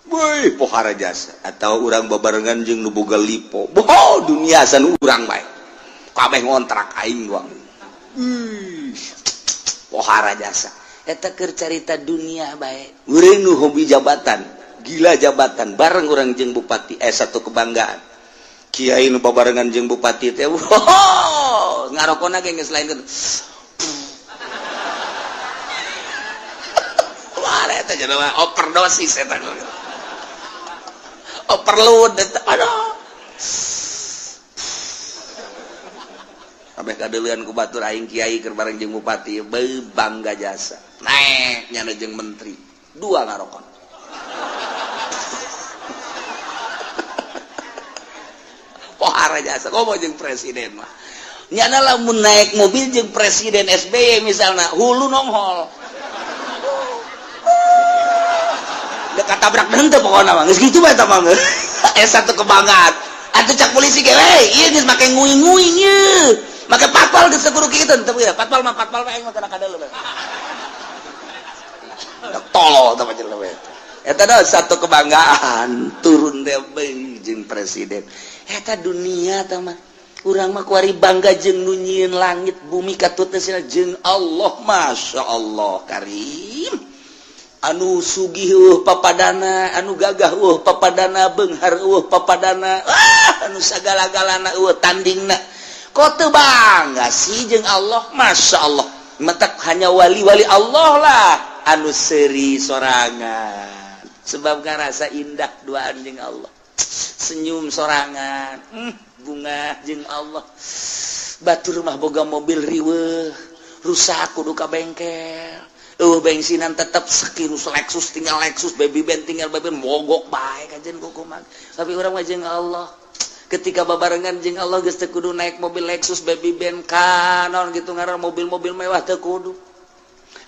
Woi, pohara jasa atau urang babarengan jeung nu boga lipo. Boho dunia san urang bae. Kabeh ngontrak aing doang. Pohara jasa. Eta keur carita dunia bae. Urang nu hobi jabatan, gila jabatan bareng urang jeung bupati satu kebanggaan. Kiai nu babarengan jeung bupati teh, wow, ngarokona ge geus lain kitu. Wah, eta jelema overdosis eta. Overload eta. Aduh. Kabeh kadeuleun ku batur aing kiai keur bareng jeung bupati, beuh bangga jasa. Naek nyana jeung menteri, dua ngarokon. Pohara jasa komo jeung presiden mah. Nyana lamun naik mobil jeung presiden SBY misalna hulu nonghol. Dek katabrak henteu pokona mah. Geus kitu bae eta mah. Satu kebanggaan. Atuh cak polisi ge we, ieu geus make nguing-nguing ieu. Make patpal geus kudu kitu teu ya. Patpal mah patpal mah aing mah kana kadeuleu. Tolol teh jelema we. Eta dah satu kebanggaan turun teh jeung presiden. Eta dunia teh mah. Urang mah kuari bangga jeung nu nyieun langit bumi katutna jeung Allah. Masya Allah karim. Anu sugih papadana, anu gagah papadana, beunghar papadana, anu sagala-galana tandingna. Kok teu bangga sih jeung Allah? Masya Allah. Mentak hanya wali-wali Allah lah anu seuri sorangan. Sebab ngarasa indah duaan jeung Allah. Senyum sorangan, bunga jeung Allah. Batur mah boga mobil riweuh, rusak kudu ka bengkel. Bensinan tetep sekirus Lexus tinggal Lexus, baby band tinggal baby band, mogok bae kajen kukuman. Tapi urang mah jeung Allah. Ketika babarengan jeung Allah, geus teu kudu naik mobil Lexus, Baby Benz, kanon gitu ngaran mobil-mobil mewah, teu kudu.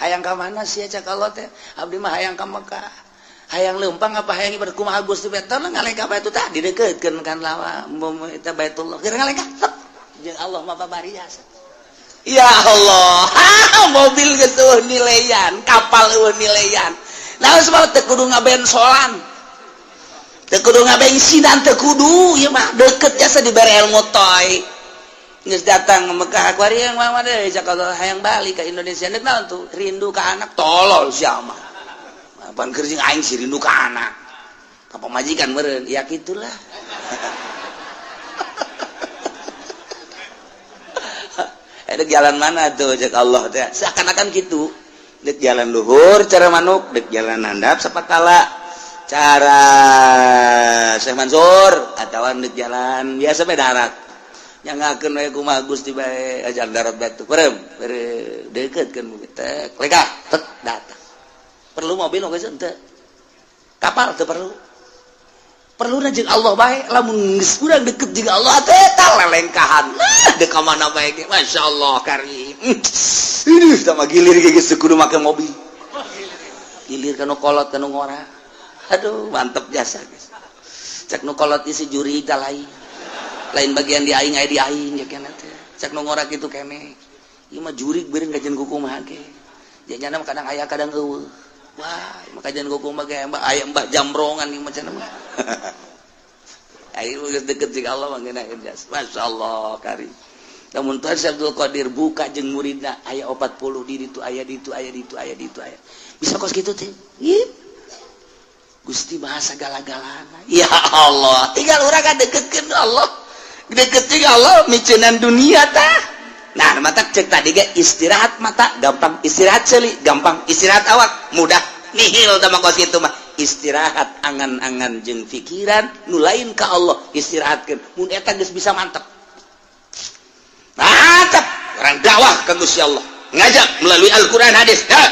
Hayang ka mana sih, cak Allah teh? Abdi mah hayang ka Mekah. Hayang leumpang apa hayang ibadah, kumaha Gusti? Betul ngalengkah batu tadi dideketkeun kan lawa eta Baitullah, keur ngalengkah jeung Allah mah babari jasa. Ya Allah, mobil geus euweuh nilaian, kapal euweuh nilaian. Nah, sebab teu kudu ngabensolan, teu kudu ngabensinan, teu kudu. Ieu mah deket jasa, dibere ilmu toy. Geus datang ke Mekah kuari yang mama deh, cak Allah, hayang balik ke Indonesia. Nek naon tuh? Rindu ke anak. Tolol sia mah. Apaan keur jeung aing sih rindu ke anak? Ka pamajikan meureun. Ya kitulah. Ada jalan mana tuh, cek Allah teh, seakan-akan gitu. Dek jalan luhur cara manuk, dek jalan handap sapatala cara Syekh Mansur, atau dek jalan biasa bae darat. Yang ngakeun we kumaha Gusti bae, ajar darat batu perem bere deket kan tek lega tek datang. Perlu mobil oge henteu, kapal teu perlu. Perlu jeung Allah bae. Lamun geus urang deket jeung Allah teh, tah lelengkahan. Nah, dek ka mana bae ge, masyaallah karim. Ini sama gilir ge geus kudu make mobil, gilir kanu kolot, kanu ngora. Aduh, mantep jasa guys. Cek nu kolot isi juri tah lain lain bagian di aing, aya di aing ya kena teh. Cek nu ngora kitu kene, ieu mah jurig beureun kajian kumaha ge janyana, kadang aya kadang euweuh. Wah, maka jangan kumaha ge, mbah aya mbah jambrongan ieu macam mah. Ayo geus deket jeung Allah mah ngeunaheun jas. Masyaallah karim. Namun Tuhan Syekh Abdul Qadir buka jeung muridna aya 40 di ditu, aya di ditu, aya di ditu, aya di ditu, aya. Bisa kos kitu teh. Gusti bahasa gala-galana. Ya Allah, tinggal urang ka deketkeun Allah. Deket jeung Allah miceunan dunia tah. Nah, mata cek tadi ge istirahat mata gampang, istirahat ceuli gampang, istirahat awak mudah, nihil tah mah kos kitu mah. Istirahat angan-angan jeung pikiran nu lain ka Allah istirahatkeun. Mun eta geus bisa, mantep. Mantap orang dakwah ka Gusti Allah, ngajak melalui Al-Qur'an, hadis. Nah,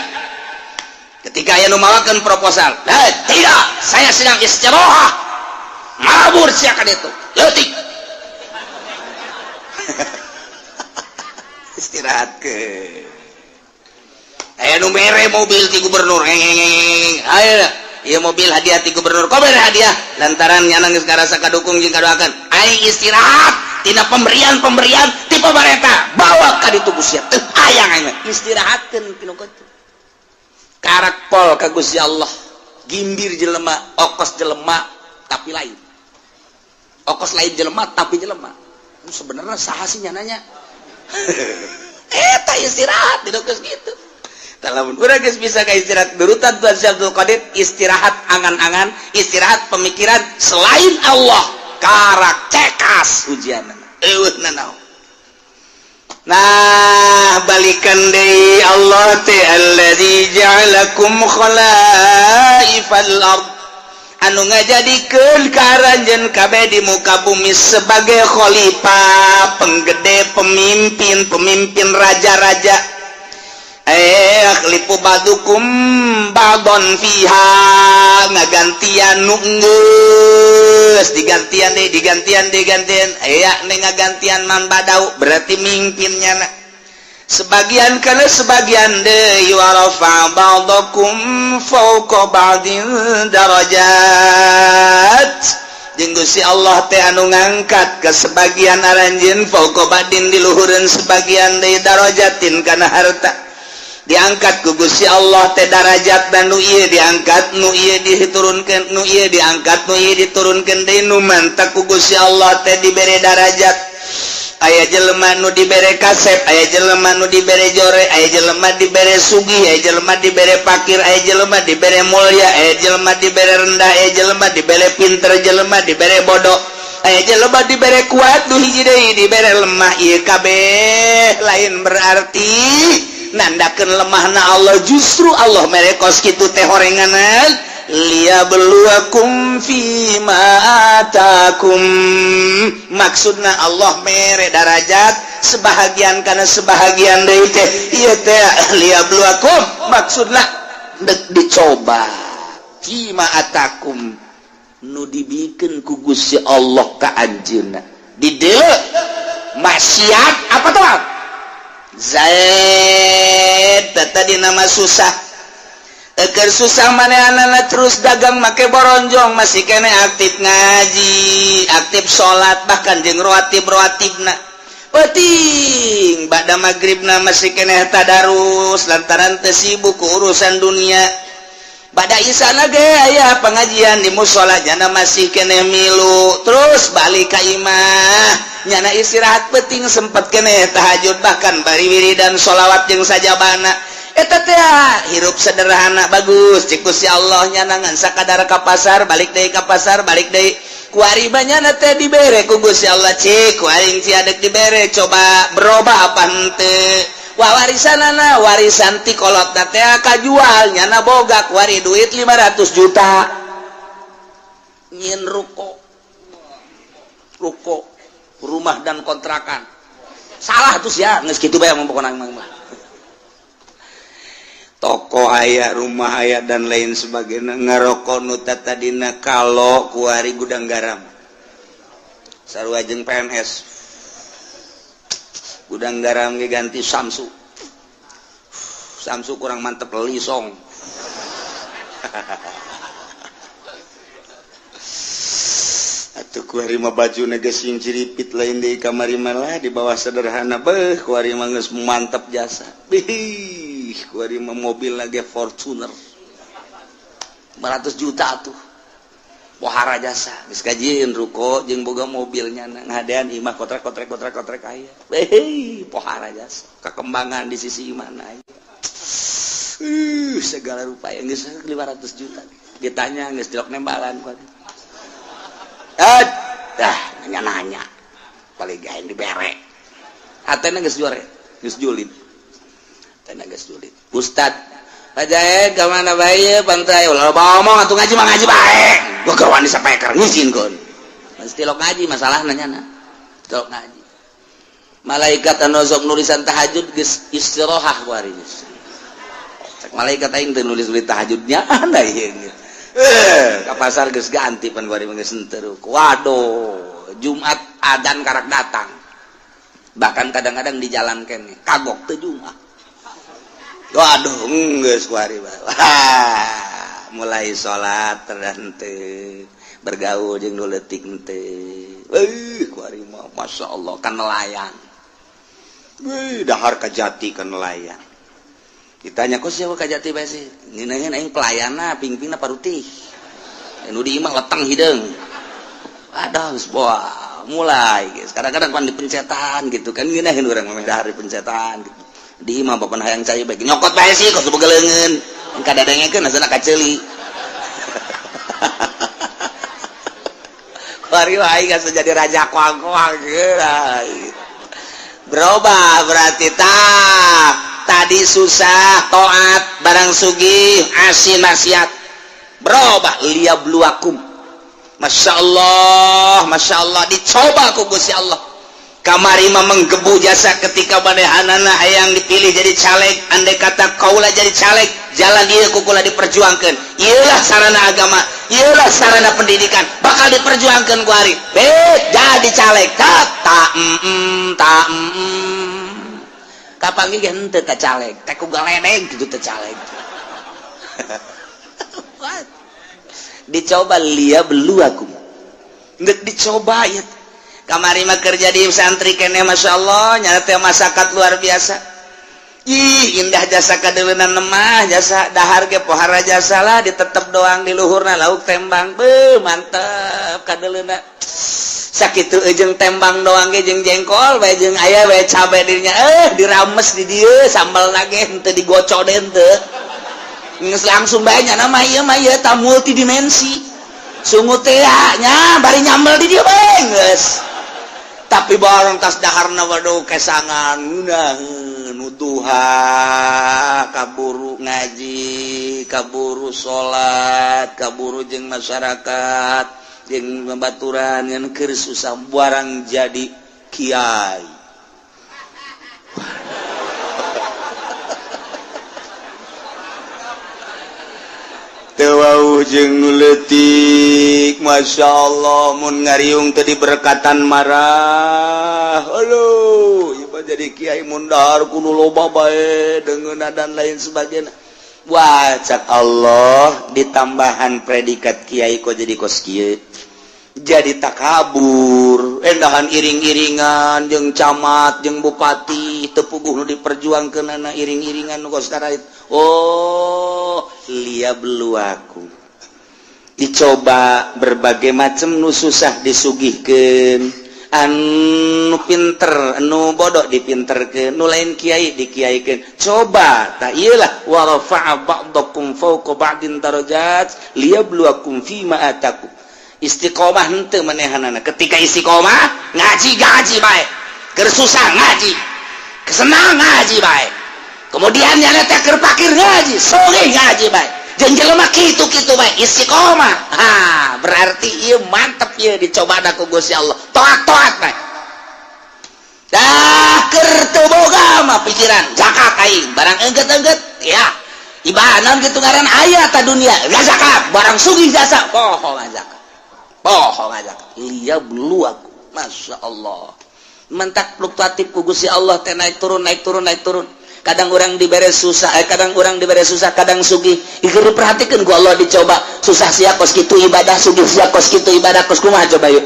ketika aya nu mawakeun proposal, nah, tidak, saya sedang istirahat. Mabur siakan itu. Leutik. Istirahat ke. Aya nu mere mobil ti gubernur. Ayo, ieu mobil hadiah ti gubernur. Kok mere hadiah? Lantaran nyana geus ngarasa kadukung jeung kadoakeun. Aing istirahat tina pemberian-pemberian ti pemerintah. Bawa ka ditu Gusti. Teu hayang aing mah. Istirahatkeun tinu kitu. Karak pol ka Gusti Allah. Gimbir jelema, okos jelema tapi lain. Okos lain jelema tapi jelema. Sebenarnya saha sih nyananya? Eta istirahat di geus kitu. Lamun urang geus bisa ka istirahat berutan Tuhan Syekh Abdul Qadir, istirahat angan-angan, istirahat pemikiran selain Allah, karak cekas ujian, eueuh nanaon. Nah, balikan deui Allah teh, alladzi ja'alakum khalaifal ard, anu ngajadikeun ka aranjeun kabeh di muka bumi sebagai khalifah, penggede, pemimpin, pemimpin raja-raja. Yakhlifu ba'dukum ba'don fiha, ngagantian nu geus digantian deui, digantian, digantian, aya nih ngagantian man badau, berarti mimpinnya na sebagian kana sebagian deui. Wa rafa ba'dakum fawqa ba'din darajat, jeung Gusti Allah teh anu ngangkat ke sebagian aranjeun, fawqa ba'din di luhureun sebagian deui, darajatin kana harta. Diangkat ku Gusti Allah teh darajat, dan nu ieu diangkat, nu ieu diturunkeun, nu ieu diangkat, nu ieu diturunkeun deui. Nu mantak ku Gusti Allah teh dibere darajat, aya jelema nu dibere kasep, aya jelema nu dibere jore, aya jelema dibere sugih, aya jelema dibere pakir, aya jelema dibere mulia, aya jelema dibere rendah, aya jelema dibere pinter, jelema dibere bodoh, aya jelema dibere kuat, nu hiji deui dibere lemah. Ieu kabeh lain berarti nandakeun lemahna Allah, justru Allah mere kos kitu teh horenganan liyabluwakum fima atakum. Maksudna Allah mere darajat sebahagian karena sebahagian deui teh, ieu teh liyabluwakum, maksudna dek dicoba, fima atakum. Nu dibikeun ku Gusti Allah ka anjeunna. Di dieu maksiat apa toat? Zaid tadi nama susah. Eker susah manehanana terus dagang make boronjong masih kene aktif ngaji, aktif salat bahkan jeung rawatib-rawatibna. Penting ba'da magribna masih kene tadarus lantaran teu sibuk ku urusan dunia. Ba'da isana ge aya pengajian di mushola nyana masih kene milu terus balik ka imah nyana istirahat penting sempet kene tahajud bahkan bari wiridan sholawat jeung sajabana. Eta teh hirup sederhana bagus cik Gusti Allah nyana ngan sakadar ka pasar balik deui ka pasar balik deui kuari nyana teh dibere ku Gusti Allah cik ku aing ciadek dibere coba berubah apa henteu. Wah warisanana warisan ti kolotna teh kajual nyana boga kuari duit 500 juta nyieun ruko ruko rumah dan kontrakan salah tuh ya geus kitu bae mah pokona mah toko aya rumah aya dan lain sebagainya ngaroko nu tadina kalau kuari gudang garam sarua jeung PNS gudang garam ge ganti Samsu Samsu kurang mantep lisong atuh kuari mah bajuna geus sing ciripit lain deui kamari mah di bawah sederhana beuh kuari mah geus mantep jasa bih kuari mah mobil lagi Fortuner 500 juta atuh pohara jasa geus kajieun ruko jeung boga mobilnya ngadean imah kotrek kotrek kotrek kotrek aya hei pohara jasa kekembangan di sisi mana aya segala rupa yang geus 500 juta ditanya geus dilok nembalan ku dah nanya-nanya paling gaeng dibere hatena geus jore geus julid hatena geus julid ustad Pak Jaed ka mana bae pantai ulah ngomong atuh ngaji mah ngaji bae gua keur wani sapeker ngizinkeun mesti lok ngaji masalahna nyana lok ngaji malaikat anu sok nulisan tahajud geus istirahat kuari geus cek malaikat aing teu nulis-nulis tahajudnya anda ieu ka pasar geus ganti pan kuari geus henteu waduh Jumat adan karak datang bahkan kadang-kadang di jalan kene kagok teu Jumat waduh geus kuari wah mulai salat terhenteu bergaul jeung nu leutik henteu euy kuari mah masyaallah kan nelayan euy dahar kajati kan nelayan ditanya kok siapa kajati bae sih ngeunaheun aing pelayanna pingpingna parutih nu di imah leteng hideung aduh geus boa mulai geus kadang-kadang pan dipencetan gitu kan ngeunaheun urang mah dahar dipencetan gitu di imah bapak hayang cai bae nyokot bae sih kok boga leungeun kadadengekeun asana kaceuli kuari wae geus jadi raja koang-koang berubah berarti tak tadi susah taat barang sugih asin maksiat berubah liyabluwakum Masya Allah dicoba ku Gusti Allah kamari mah menggebu jasa ketika manehanana hayang dipilih jadi caleg andai kata kaula jadi caleg jalan ieu ku kula diperjuangkeun ieulah sarana agama ieulah sarana pendidikan bakal diperjuangkeun ku ari jadi caleg tak ta ta kapanggih ge henteu ka caleg teh ku galedeg kitu teh caleg dicoba liyabluwakum geus dicoba ieu kamari mah kerja di santri kene Masya Allah nyana teh masakat luar biasa ih indah jasa kadeuleunna mah jasa dahar ge pohara jasa lah ditetep doang di luhurna lauk tembang beuh mantep kadeuleunna sakitu jeung tembang doang ge jeung jengkol bae jeung aya bae cabe dirinya dirames di dieu sambal lagi henteu digocok deui henteu geus langsung bae nyana mah ieu mah ieu ta multidimensi sungut teh nya bari nyambel di dieu bae geus tapi barang tas daharna waduh kesangan ngeunaheun duha kaburu ngaji kaburu salat kaburu jeung masyarakat jeung babaturan ngan keur susah barang jadi kiai teu wawuh jeung nu leutik. Masya Allah, mun ngariung teu diberkatan marah. Aduh, ieu mah jadi kiai mun dahar kudu loba bae deungeunna dan lain sebagainya. Wah, cak Allah, ditambahan predikat kiai kok jadi kos kieu, jadi takabur, endahan iring-iringan jeung camat jeung bupati, teu puguh nu diperjuangkeunana iring-iringan nu kos karait. Oh, liyabluwakum, dicoba berbagai macam, nu susah disugihkeun, anu pinter, anu bodoh dipinterkeun, nu lain kiai dikiaikeun. Coba tak iyalah, wa rafa'a ba'dakum fawqa ba'din darajat liyabluwakum fima atakum. Istiqomah henteu manehanana? Ketika istiqomah ngaji, ngaji bae, keur susah ngaji, kesenang ngaji bae, kemudian nyana teh keur pakir ngaji, sugih ngaji bae, jeung jelema kitu-kitu bae istiqomah. Ha, berarti ieu mantep, ieu dicoba ku Gusti Allah, toat-toat bae. Dah keur teu boga mah pikiran zakat aing, barang engget-engget ya ibadah gitu, ngaran aya ta dunia gak zakat, barang sugih jasa poho zakat, poho zakat. Liyabluwakum. Masya Allah, mentak fluktuatif ku Gusti Allah teh, naik turun, naik turun, naik turun. Kadang orang dibere susah, kadang orang dibere susah, kadang sugih. Ieu diperhatikan ku Allah, dicoba susah sia kos kitu ibadah, sugih sia kos kitu ibadah, kos kumaha coba yuk.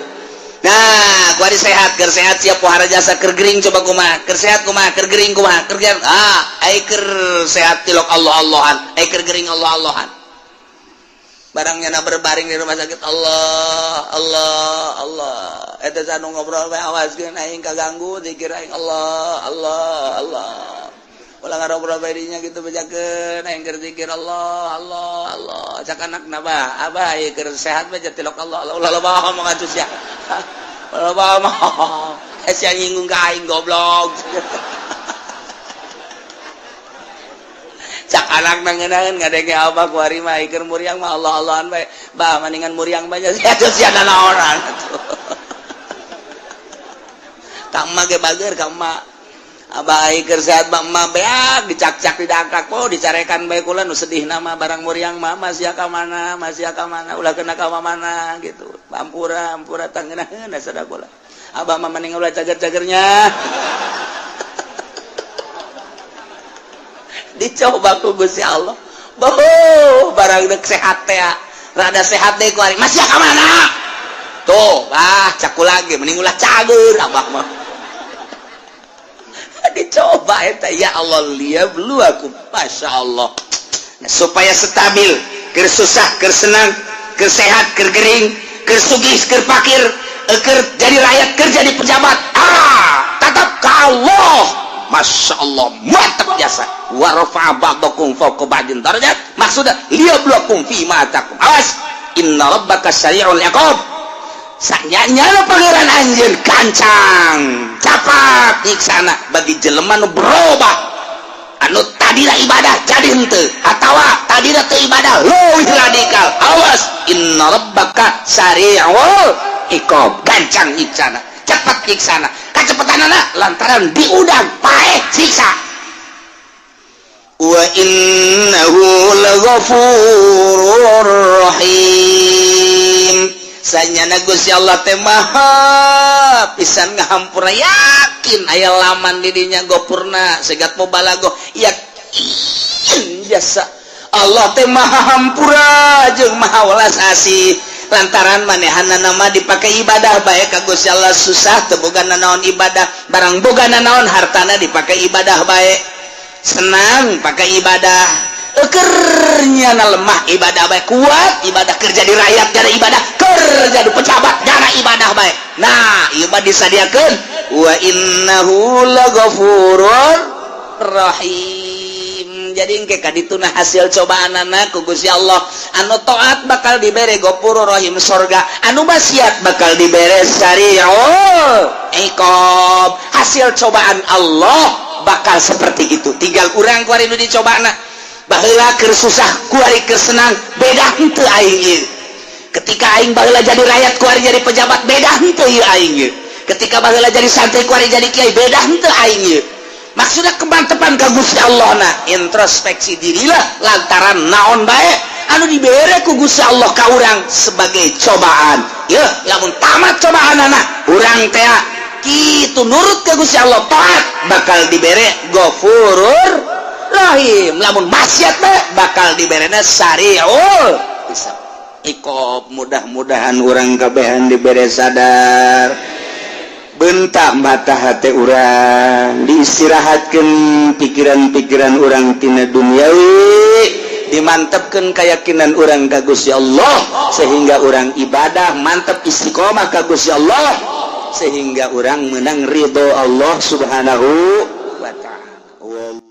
Nah, kuari sehat, keur sehat siap pohara jasa, keur gering coba kumaha, keur sehat kumaha, keur gering kumaha, keur gering, ah, ai keur sehat tilok Allah Allahan, ai keur gering Allah Allahan. Barangnya na berbaring di rumah sakit, Allah Allah Allah. Eta anu ngobrol bae, awaskeun aing kaganggu zikir aing, Allah Allah Allah. Ulah ngarobrol bae dinya gitu, bejakeun aing keur zikir Allah Allah Allah. Cak anakna, "Bah, abah ieu keur sehat bae tilok Allah Allah." Ulah loba ngomong atuh sia. Ulah loba ngomong. Eh, sia nyinggung ka aing, goblok. Cak anak nangenaeun ngadenge abah ku ari mah keur muriang mah Allah Allahan bae. Bah, mendingan muriang banyak sia sia naonan atuh. Ka emak ge bager ka emak. Abah ai keur sehat mah emak beak dicak-cak, didangkak, oh dicarekan bae. Kula nu sedih nama barang muriang mah masih ka mana, masih ka mana, ulah kena ka mana gitu. Ampura, ampura, tangeunaheun sada kula. Abah mah mending ulah cager-cagernya. Dicoba ku Gusti Allah. Boh, barang dek sehat teh, rada sehat deh ku ari masih ka mana tuh. Ah, caku lagi mending ulah cager abah mah. Dicoba eta ya Allah, liyabluwakum. Masya Allah. Nah, supaya stabil keur susah, keur senang, keur sehat, keur gering, keur sugih, keur pakir, keur jadi rakyat, keur jadi pejabat, ah, tetap ke Allah. Masya Allah, mantap jasa. Wa rafa'a ba'dakum fawqa ba'din darajat, maksudnya liyabluwakum fi ma atakum. Awas, inna rabbaka sari'ul iqab. Sanyanya Pangeran anjeun gancang capat nyiksana bagi jelema nu berubah, anu tadina ibadah jadi henteu atawa tadina teu ibadah leuwih radikal. Awas, inna rabbaka sari'ul iqab, gancang nyiksana, cepat nyiksana. Kacepetanana lantaran diudang paeh siksa. Wa innahu laghafurur rahim. Sanyana Gusti Allah teh maha pisan ngahampura. Yakin aya laman di dinya gopurna segat mubalago, yakin jasa Allah teh maha hampura jeung maha welas asih, lantaran manehana nama dipakai ibadah bae ka Gusti Allah. Susah teu boga nanaon, ibadah. Barang boga nanaon, hartana dipakai ibadah bae, senang pakai ibadah, kernya na lemah ibadah bae, kuat ibadah, kerja di rakyat jara ibadah, kerja di pejabat jara ibadah bae. Nah, ieu mah disadiakeun wa innahu laghafurur rahim. Jadi engke kadituna hasil cobaan anak ku Gusti Allah, anu taat bakal dibere Ghafurur Rahim, sorga, anu maksiat bakal dibere sari'ul iqab. Hasil cobaan Allah bakal seperti itu. Tinggal urang kuari nu dicobana. Baheula keur susah, kuari keur senang, beda henteu aing ieu? Ketika aing baheula jadi rakyat, kuari jadi pejabat, beda henteu ieu aing ieu? Ketika baheula jadi santri, kuari jadi kiai, beda henteu aing ieu? Maksudnya kemantepan ka Gusti Allah. Nah, introspeksi dirilah, lantaran naon bae Anu dibere ku Gusti Allah ka urang sebagai cobaan ya. Lamun tamat cobaan, anak urang teh kitu nurut ke Gusti Allah, taat, bakal dibere Ghafurur Rahim. Lamun maksiat bae, bakal diberena sariul hisab. Iqob. Mudah-mudahan urang kabehan dibere sadar, bentak mata hati urang, diistirahatkan pikiran-pikiran urang tina duniawi, dimantapkan keyakinan urang ka Gusti Allah, sehingga urang ibadah mantap, istiqomah ka Gusti Allah, sehingga urang menang ridho Allah Subhanahu wa Ta'ala.